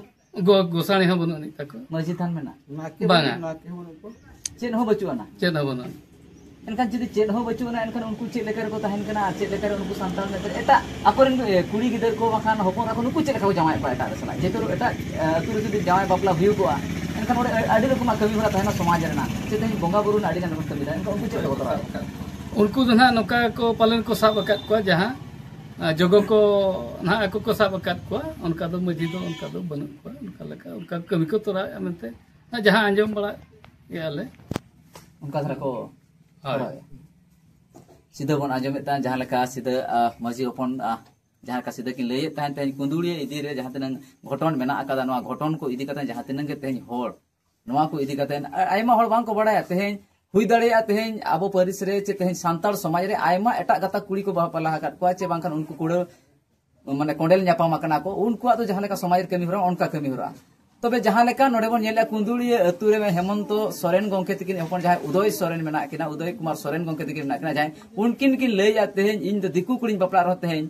ᱜᱚ-, ᱜᱚᱸᱥᱟᱲᱮ ᱦᱚᱸ ᱵᱟᱹᱱᱩᱜ ᱟᱹᱱᱤᱡ ᱛᱟᱠᱚ᱾ ᱢᱟᱹᱡᱷᱤ ᱛᱷᱟᱱ ᱢᱮᱱᱟᱜ? ᱱᱟᱭᱠᱮ ᱵᱟᱝᱟ᱾ ᱵᱟᱹᱱᱩᱜ, ᱱᱟᱭᱠᱮ ᱦᱚᱸ ᱵᱟᱹᱱᱩᱜ ᱠᱚᱣᱟ᱾ ᱪᱮᱫ ᱦᱚᱸ ᱵᱟᱹᱪᱩᱜ ᱟᱱᱟ? ᱪᱮᱫ ᱦᱚᱸ ᱵᱟᱹᱱᱩᱜ ᱟᱹᱱᱤᱡ᱾ ᱮᱱᱠᱷᱟᱱ ᱡᱩᱫᱤ ᱪᱮᱫ ᱦᱚᱸ ᱵᱟᱹᱪᱩᱜ ᱟᱱᱟ, ᱮᱱᱠᱷᱟᱱ ᱩᱱᱠᱩ ᱪᱮᱫ ᱞᱮᱠᱟ ᱨᱮᱠᱚ ᱛᱟᱦᱮᱱ ᱠᱟᱱᱟ? ᱟᱨ ᱪᱮᱫ ᱞᱮᱠᱟ ᱨᱮ ᱩᱱᱠᱩ ᱥᱟᱱᱛᱟᱲ ᱢᱮᱱᱛᱮ ᱮᱴᱟᱜ ᱟᱠᱚᱨᱮᱱ, ᱮ, ᱠᱩᱲᱤ ᱜᱤᱫᱟᱹᱨ ᱠᱚ ᱵᱟᱝᱠᱷᱟᱱ ᱦᱚᱯᱚᱱ ᱮᱨᱟ ᱠᱚ, ᱱᱩᱠᱩ ᱪᱮᱫ ᱞᱮᱠᱟ ᱠᱚ ᱡᱟᱶᱟᱭᱮᱫ ᱠᱚᱣᱟ ᱮᱴᱟᱜ ᱨᱮ ᱥᱟᱞᱟᱜ? ᱡᱮᱦᱮᱛᱩ ᱮᱴᱟᱜ, ᱮ, ᱟᱹᱛᱩ ᱨᱮ ᱡᱩᱫᱤ ᱡᱟᱶᱟᱭ ᱵᱟᱯᱞᱟ ᱦᱩᱭᱩᱜᱚᱜᱼᱟ, ᱮᱱᱠᱷᱟᱱ ᱚᱸᱰᱮ ᱟᱹᱰᱤ ᱨᱚᱠᱚᱢᱟᱜ ᱠᱟᱹᱢᱤ ᱦᱚᱨᱟ ᱛᱟᱦᱮᱱᱟ ᱥᱚᱢᱟᱡᱽ ᱨᱮᱱᱟᱜ, ᱪᱮᱫ ᱛᱮᱦᱮᱧ ᱵᱚᱸᱜᱟ ᱵᱩᱨᱩ ᱨᱮᱱᱟᱜ ᱟᱹᱰᱤ ᱜᱟᱱ ᱨᱚᱠᱚᱢ ᱠᱟᱹᱢᱤ ᱛᱟᱦᱮᱱᱟ, ᱮᱱᱠᱷᱟᱱ ᱩᱱᱠᱩ ᱪᱮᱫ ᱞᱮᱠᱟ ᱠᱚ ᱛᱚᱨᱟᱣᱮᱫ ᱠᱚᱣᱟ? ᱩᱱᱠᱩ ᱫᱚ ᱱᱟᱦᱟᱜ ᱱᱚᱝᱠᱟ ᱠᱚ ᱯᱟᱞᱮᱱ ᱠᱚ ᱥᱟᱵ ᱟᱠᱟᱫ ᱠᱚᱣᱟ, ᱡᱟᱦᱟᱸ, ᱟ, ᱡᱚᱜᱚ ᱠᱚ ᱱᱟᱦᱟᱜ ᱟᱠᱚ ᱠᱚ ᱥᱟᱵ ᱟᱠᱟᱫ ᱠᱚᱣᱟ, ᱚᱱᱠᱟ ᱫᱚ ᱢᱟᱹᱡᱷᱤ ᱫᱚ ᱚᱱᱠᱟ ᱫᱚ ᱵᱟᱹᱱᱩᱜ ᱠᱚᱣᱟ, ᱚᱱᱠᱟ ᱞᱮᱠᱟ ᱚᱱᱠᱟ ᱠᱟᱹᱢᱤ ᱠᱚ ᱛᱚᱨᱟᱣᱮᱫᱼᱟ ᱢᱮᱱᱛᱮ ᱱᱟᱦᱟᱜ ᱡᱟᱦᱟᱸ ᱟᱸᱡᱚᱢ ᱵᱟᱲᱟ ᱜᱮᱭᱟᱞᱮ᱾ ᱚᱱᱠᱟ ᱫᱷᱟᱨᱟ ᱠᱚ ᱦᱳᱭ᱾ ᱦᱳᱭ᱾ ᱥᱤᱫᱟᱹ ᱵᱚᱱ ᱟᱸᱡᱚᱢᱮᱫ ᱛᱟᱦᱮᱸᱫ, ᱡᱟᱦᱟᱸ ᱞᱮᱠᱟ ᱥᱤᱫᱟᱹ, ᱟ, ᱢᱟᱹᱡᱷᱤ ᱦᱚᱯᱚᱱ, ᱟ, ᱡᱟᱦᱟᱸ ᱞᱮᱠᱟ ᱥᱤᱫᱟᱹ ᱠᱤᱱ ᱞᱟᱹᱭᱮᱫ ᱛᱟᱦᱮᱸᱫ, ᱛᱮᱦᱮᱧ ᱠᱩᱸᱫᱩᱲᱤᱭᱟᱹ ᱤᱫᱤ ᱨᱮ ᱡᱟᱦᱟᱸ ᱛᱤᱱᱟᱹᱝ ᱜᱷᱚᱴᱚᱱ ᱢᱮᱱᱟᱜ ᱟᱠᱟᱫᱟ, ᱱᱚᱣᱟ ᱜᱷᱚᱴᱚᱱ ᱠᱚ ᱤᱫᱤ ᱠᱟᱛᱮ ᱡᱟᱦᱟᱸ ᱛᱤᱱᱟᱹᱝ ᱜᱮ ᱛᱮᱦᱮᱧ ᱦᱚᱲ ᱱᱚᱣᱟ ᱠᱚ ᱤᱫᱤ ᱠᱟᱛᱮ ᱟ-, ᱟᱭᱢᱟ ᱦᱚᱲ ᱵᱟᱝ ᱠᱚ ᱵᱟᱲᱟᱭᱟ᱾ ᱛᱮᱦᱮᱧ ᱦᱩᱭ ᱫᱟᱲᱮᱭᱟᱜᱼᱟ, ᱛᱮᱦᱮᱧ ᱟᱵᱚ ᱯᱟᱹᱨᱤᱥ ᱨᱮ ᱪᱮ ᱛᱮᱦᱮᱧ ᱥᱟᱱᱛᱟᱲ ᱥᱚᱢᱟᱡᱽ ᱨᱮ ᱟᱭᱢᱟ ᱮᱴᱟᱜ ᱜᱟᱛᱟᱠ ᱠᱩᱲᱤ ᱠᱚ ᱵᱟᱯᱞᱟ ᱟᱠᱟᱫ ᱠᱚᱣᱟ, ᱪᱮ ᱵᱟᱝᱠᱷᱟᱱ ᱩᱱᱠᱩ ᱠᱩᱲᱟᱹ ᱢᱟᱱᱮ ᱠᱚᱸᱰᱮᱞ ᱧᱟᱯᱟᱢ ᱟᱠᱟᱱᱟ ᱠᱚ, ᱩᱱᱠᱩᱣᱟᱜ ᱫᱚ ᱡᱟᱦᱟᱸ ᱞᱮᱠᱟ ᱥᱚᱢᱟᱡᱽ ᱨᱮ ᱠᱟᱹᱢᱤ ᱦᱚᱨᱟ, ᱚᱱᱠᱟ ᱠᱟᱹᱢᱤ ᱦᱚᱨᱟ᱾ ᱛᱚᱵᱮ ᱡᱟᱦᱟᱸ ᱞᱮᱠᱟ ᱱᱚᱰᱮ ᱵᱚᱱ ᱧᱮᱞᱮᱫᱼᱟ, ᱠᱩᱸᱫᱩᱲᱤᱭᱟᱹ ᱟᱹᱛᱩ ᱨᱮ ᱦᱮᱢᱚᱱᱛᱚ ᱥᱚᱨᱮᱱ ᱜᱚᱢᱠᱮ ᱛᱤᱠᱤᱱ ᱦᱚᱯᱚᱱ ᱡᱟᱦᱟᱸᱭ ᱩᱫᱚᱭ ᱥᱚᱨᱮᱱ ᱢᱮᱱᱟᱜ ᱠᱤᱱᱟ, ᱩᱫᱚᱭ ᱠᱩᱢᱟᱨ ᱥᱚᱨᱮᱱ ᱜᱚᱢᱠᱮ ᱛᱤᱠᱤᱱ ᱢᱮᱱᱟᱜ ᱠᱤᱱᱟ, ᱡᱟᱦᱟᱸᱭ ᱩᱱᱠᱤᱱ ᱠᱤᱱ ᱞᱟᱹᱭᱮᱫᱼᱟ, ᱛᱮᱦᱮᱧ ᱤᱧ ᱫᱚ ᱫᱤᱠᱩ ᱠᱩᱲᱤᱧ ᱵᱟᱯᱞᱟᱜ ᱨᱮᱦᱚᱸ ᱛᱮᱦᱮᱧ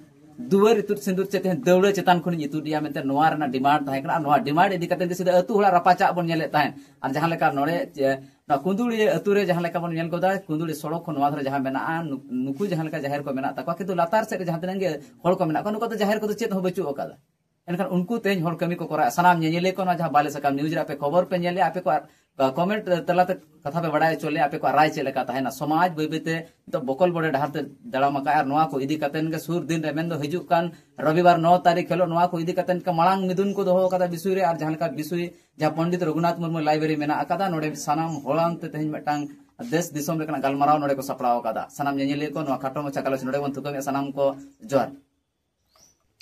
ᱫᱩᱣᱟᱹᱨ ᱤᱛᱩᱫ ᱥᱤᱸᱫᱩᱨ ᱪᱮ ᱛᱮᱦᱮᱧ ᱫᱟᱹᱣᱲᱟᱹ ᱪᱮᱛᱟᱱ ᱠᱷᱚᱱᱤᱧ ᱤᱛᱩᱫ ᱮᱭᱟ ᱢᱮᱱᱛᱮ ᱱᱚᱣᱟ ᱨᱮᱱᱟᱜ ᱰᱤᱢᱟᱱᱰ ᱛᱟᱦᱮᱸ ᱠᱟᱱᱟ᱾ ᱟᱨ ᱱᱚᱣᱟ ᱰᱤᱢᱟᱱᱰ ᱤᱫᱤ ᱠᱟᱛᱮ ᱜᱮ ᱥᱤᱫᱷᱟᱹ ᱟᱹᱛᱩ ᱦᱚᱲᱟᱜ ᱨᱟᱯᱟᱪᱟᱜ ᱵᱚᱱ ᱧᱮᱞᱮᱫ ᱛᱟᱦᱮᱸᱫ᱾ ᱟᱨ ᱡᱟᱦᱟᱸ ᱞᱮᱠᱟ ᱱᱚᱰᱮ, ᱪᱮ, ᱱᱚᱣᱟ ᱠᱩᱸᱫᱩᱲᱤᱭᱟᱹ ᱟᱹᱛᱩ ᱨᱮ ᱡᱟᱦᱟᱸ ᱞᱮᱠᱟ ᱵᱚᱱ ᱧᱮᱞ ᱜᱚᱫᱟ, ᱠᱩᱸᱫᱩᱲᱤ ᱥᱚᱲᱚᱠ ᱠᱷᱚᱱ ᱱᱚᱣᱟ ᱫᱷᱟᱨᱮ ᱡᱟᱦᱟᱸ ᱢᱮᱱᱟᱜᱼᱟ, ᱱᱩ-, ᱱᱩᱠᱩ ᱡᱟᱦᱟᱸ ᱞᱮᱠᱟ ᱡᱟᱦᱮᱨ ᱠᱚ ᱢᱮᱱᱟᱜ ᱛᱟᱠᱚᱣᱟ, ᱠᱤᱱᱛᱩ ᱞᱟᱛᱟᱨ ᱥᱮᱫ ᱨᱮ ᱡᱟᱦᱟᱸ ᱛᱤᱱᱟᱹᱜ ᱜᱮ ᱦᱚᱲ ᱠᱚ ᱢᱮᱱᱟᱜ ᱠᱚᱣᱟ, ᱱᱩᱠᱩ ᱫᱚ ᱡᱟᱦᱮᱨ ᱠᱚᱫᱚ ᱪᱮᱫ ᱦᱚᱸ ᱵᱟᱹᱪᱩᱜ ᱟᱠᱟᱫᱟ᱾ ᱮᱱᱠᱷᱟᱱ ᱩᱱᱠᱩ ᱛᱮᱦᱮᱧ ᱦᱚᱲ ᱠᱟᱹᱢᱤ ᱠᱚ ᱠᱚᱨᱟᱣᱟ᱾ ᱥᱟᱱᱟᱢ ᱧᱮᱧᱮᱞᱤᱭᱟᱹ ᱠᱚ ᱱᱚᱣᱟ ᱡᱟᱦᱟᱸ ᱵᱟᱞᱮ ᱥᱟᱠᱟᱢ ᱱᱤᱭᱩᱡᱽ ᱨᱮ ᱟᱯᱮ ᱠᱚ ᱟᱨ, ᱟ, ᱠᱚᱢᱮᱱᱴ ᱛᱟᱞᱟᱛᱮ ᱠᱟᱛᱷᱟ ᱯᱮ ᱵᱟᱲᱟᱭ ᱦᱚᱪᱚ ᱞᱮᱭᱟ, ᱟᱯᱮ ᱠᱚᱣᱟᱜ ᱨᱟᱭ ᱪᱮᱫ ᱞᱮᱠᱟ ᱛᱟᱦᱮᱱᱟ? ᱥᱚᱢᱟᱡᱽ ᱵᱟᱹᱭ ᱵᱟᱹᱭᱛᱮ ᱱᱤᱛᱚᱜ ᱵᱚᱠᱚᱞ ᱵᱚᱰᱮ ᱰᱟᱦᱟᱨ ᱛᱮ ᱫᱟᱲᱟᱢ ᱟᱠᱟᱫᱼᱟ᱾ ᱟᱨ ᱱᱚᱣᱟ ᱠᱚ ᱤᱫᱤ ᱠᱟᱛᱮᱱ ᱜᱮ ᱥᱩᱨ ᱫᱤᱱ ᱨᱮ, ᱢᱮᱱᱫᱚ ᱦᱤᱡᱩᱜ ᱠᱟᱱ ᱨᱚᱵᱤᱵᱟᱨ ᱱᱚ ᱛᱟᱹᱨᱤᱠᱷ ᱦᱤᱞᱳᱜ ᱱᱚᱣᱟ ᱠᱚ ᱤᱫᱤ ᱠᱟᱛᱮᱱ ᱜᱮ ᱢᱟᱲᱟᱝ ᱢᱤᱫᱩᱱ ᱠᱚ ᱫᱚᱦᱚ ᱟᱠᱟᱫᱟ ᱵᱤᱥᱩᱭ ᱨᱮ᱾ ᱟᱨ ᱡᱟᱦᱟᱸ ᱞᱮᱠᱟ ᱵᱤᱥᱩᱭ ᱡᱟᱦᱟᱸ ᱯᱚᱱᱰᱤᱛ ᱨᱚᱜᱷᱩᱱᱟᱛᱷ ᱢᱩᱨᱢᱩ ᱞᱟᱭᱵᱨᱮᱨᱤ ᱢᱮᱱᱟᱜ ᱟᱠᱟᱫᱟ, ᱱᱚᱰᱮ ᱥᱟᱱᱟᱢ ᱦᱚᱲᱟᱱ ᱛᱮ ᱛᱮᱦᱮᱧ ᱢᱤᱫᱴᱟᱝ ᱫᱮᱥ ᱫᱤᱥᱚᱢ ᱞᱮᱠᱟᱱᱟᱜ ᱜᱟᱞᱢᱟᱨᱟᱣ ᱱᱚᱰᱮ ᱠᱚ ᱥᱟᱯᱲᱟᱣ ᱟᱠᱟᱫᱟ᱾ ᱥᱟᱱᱟᱢ ᱧᱮᱧᱮᱞᱤᱭᱟᱹ ᱠᱚ ᱱᱚᱣᱟ ᱠᱷᱟᱴᱚ ᱢᱟᱪᱷᱟ ᱜᱟᱞᱚᱪ ᱱᱚᱰᱮ ᱵᱚᱱ ᱛᱷᱩᱠᱟᱹᱢᱮᱫᱼᱟ᱾ ᱥᱟᱱᱟᱢ ᱠᱚ ᱡᱚᱦᱟᱨ᱾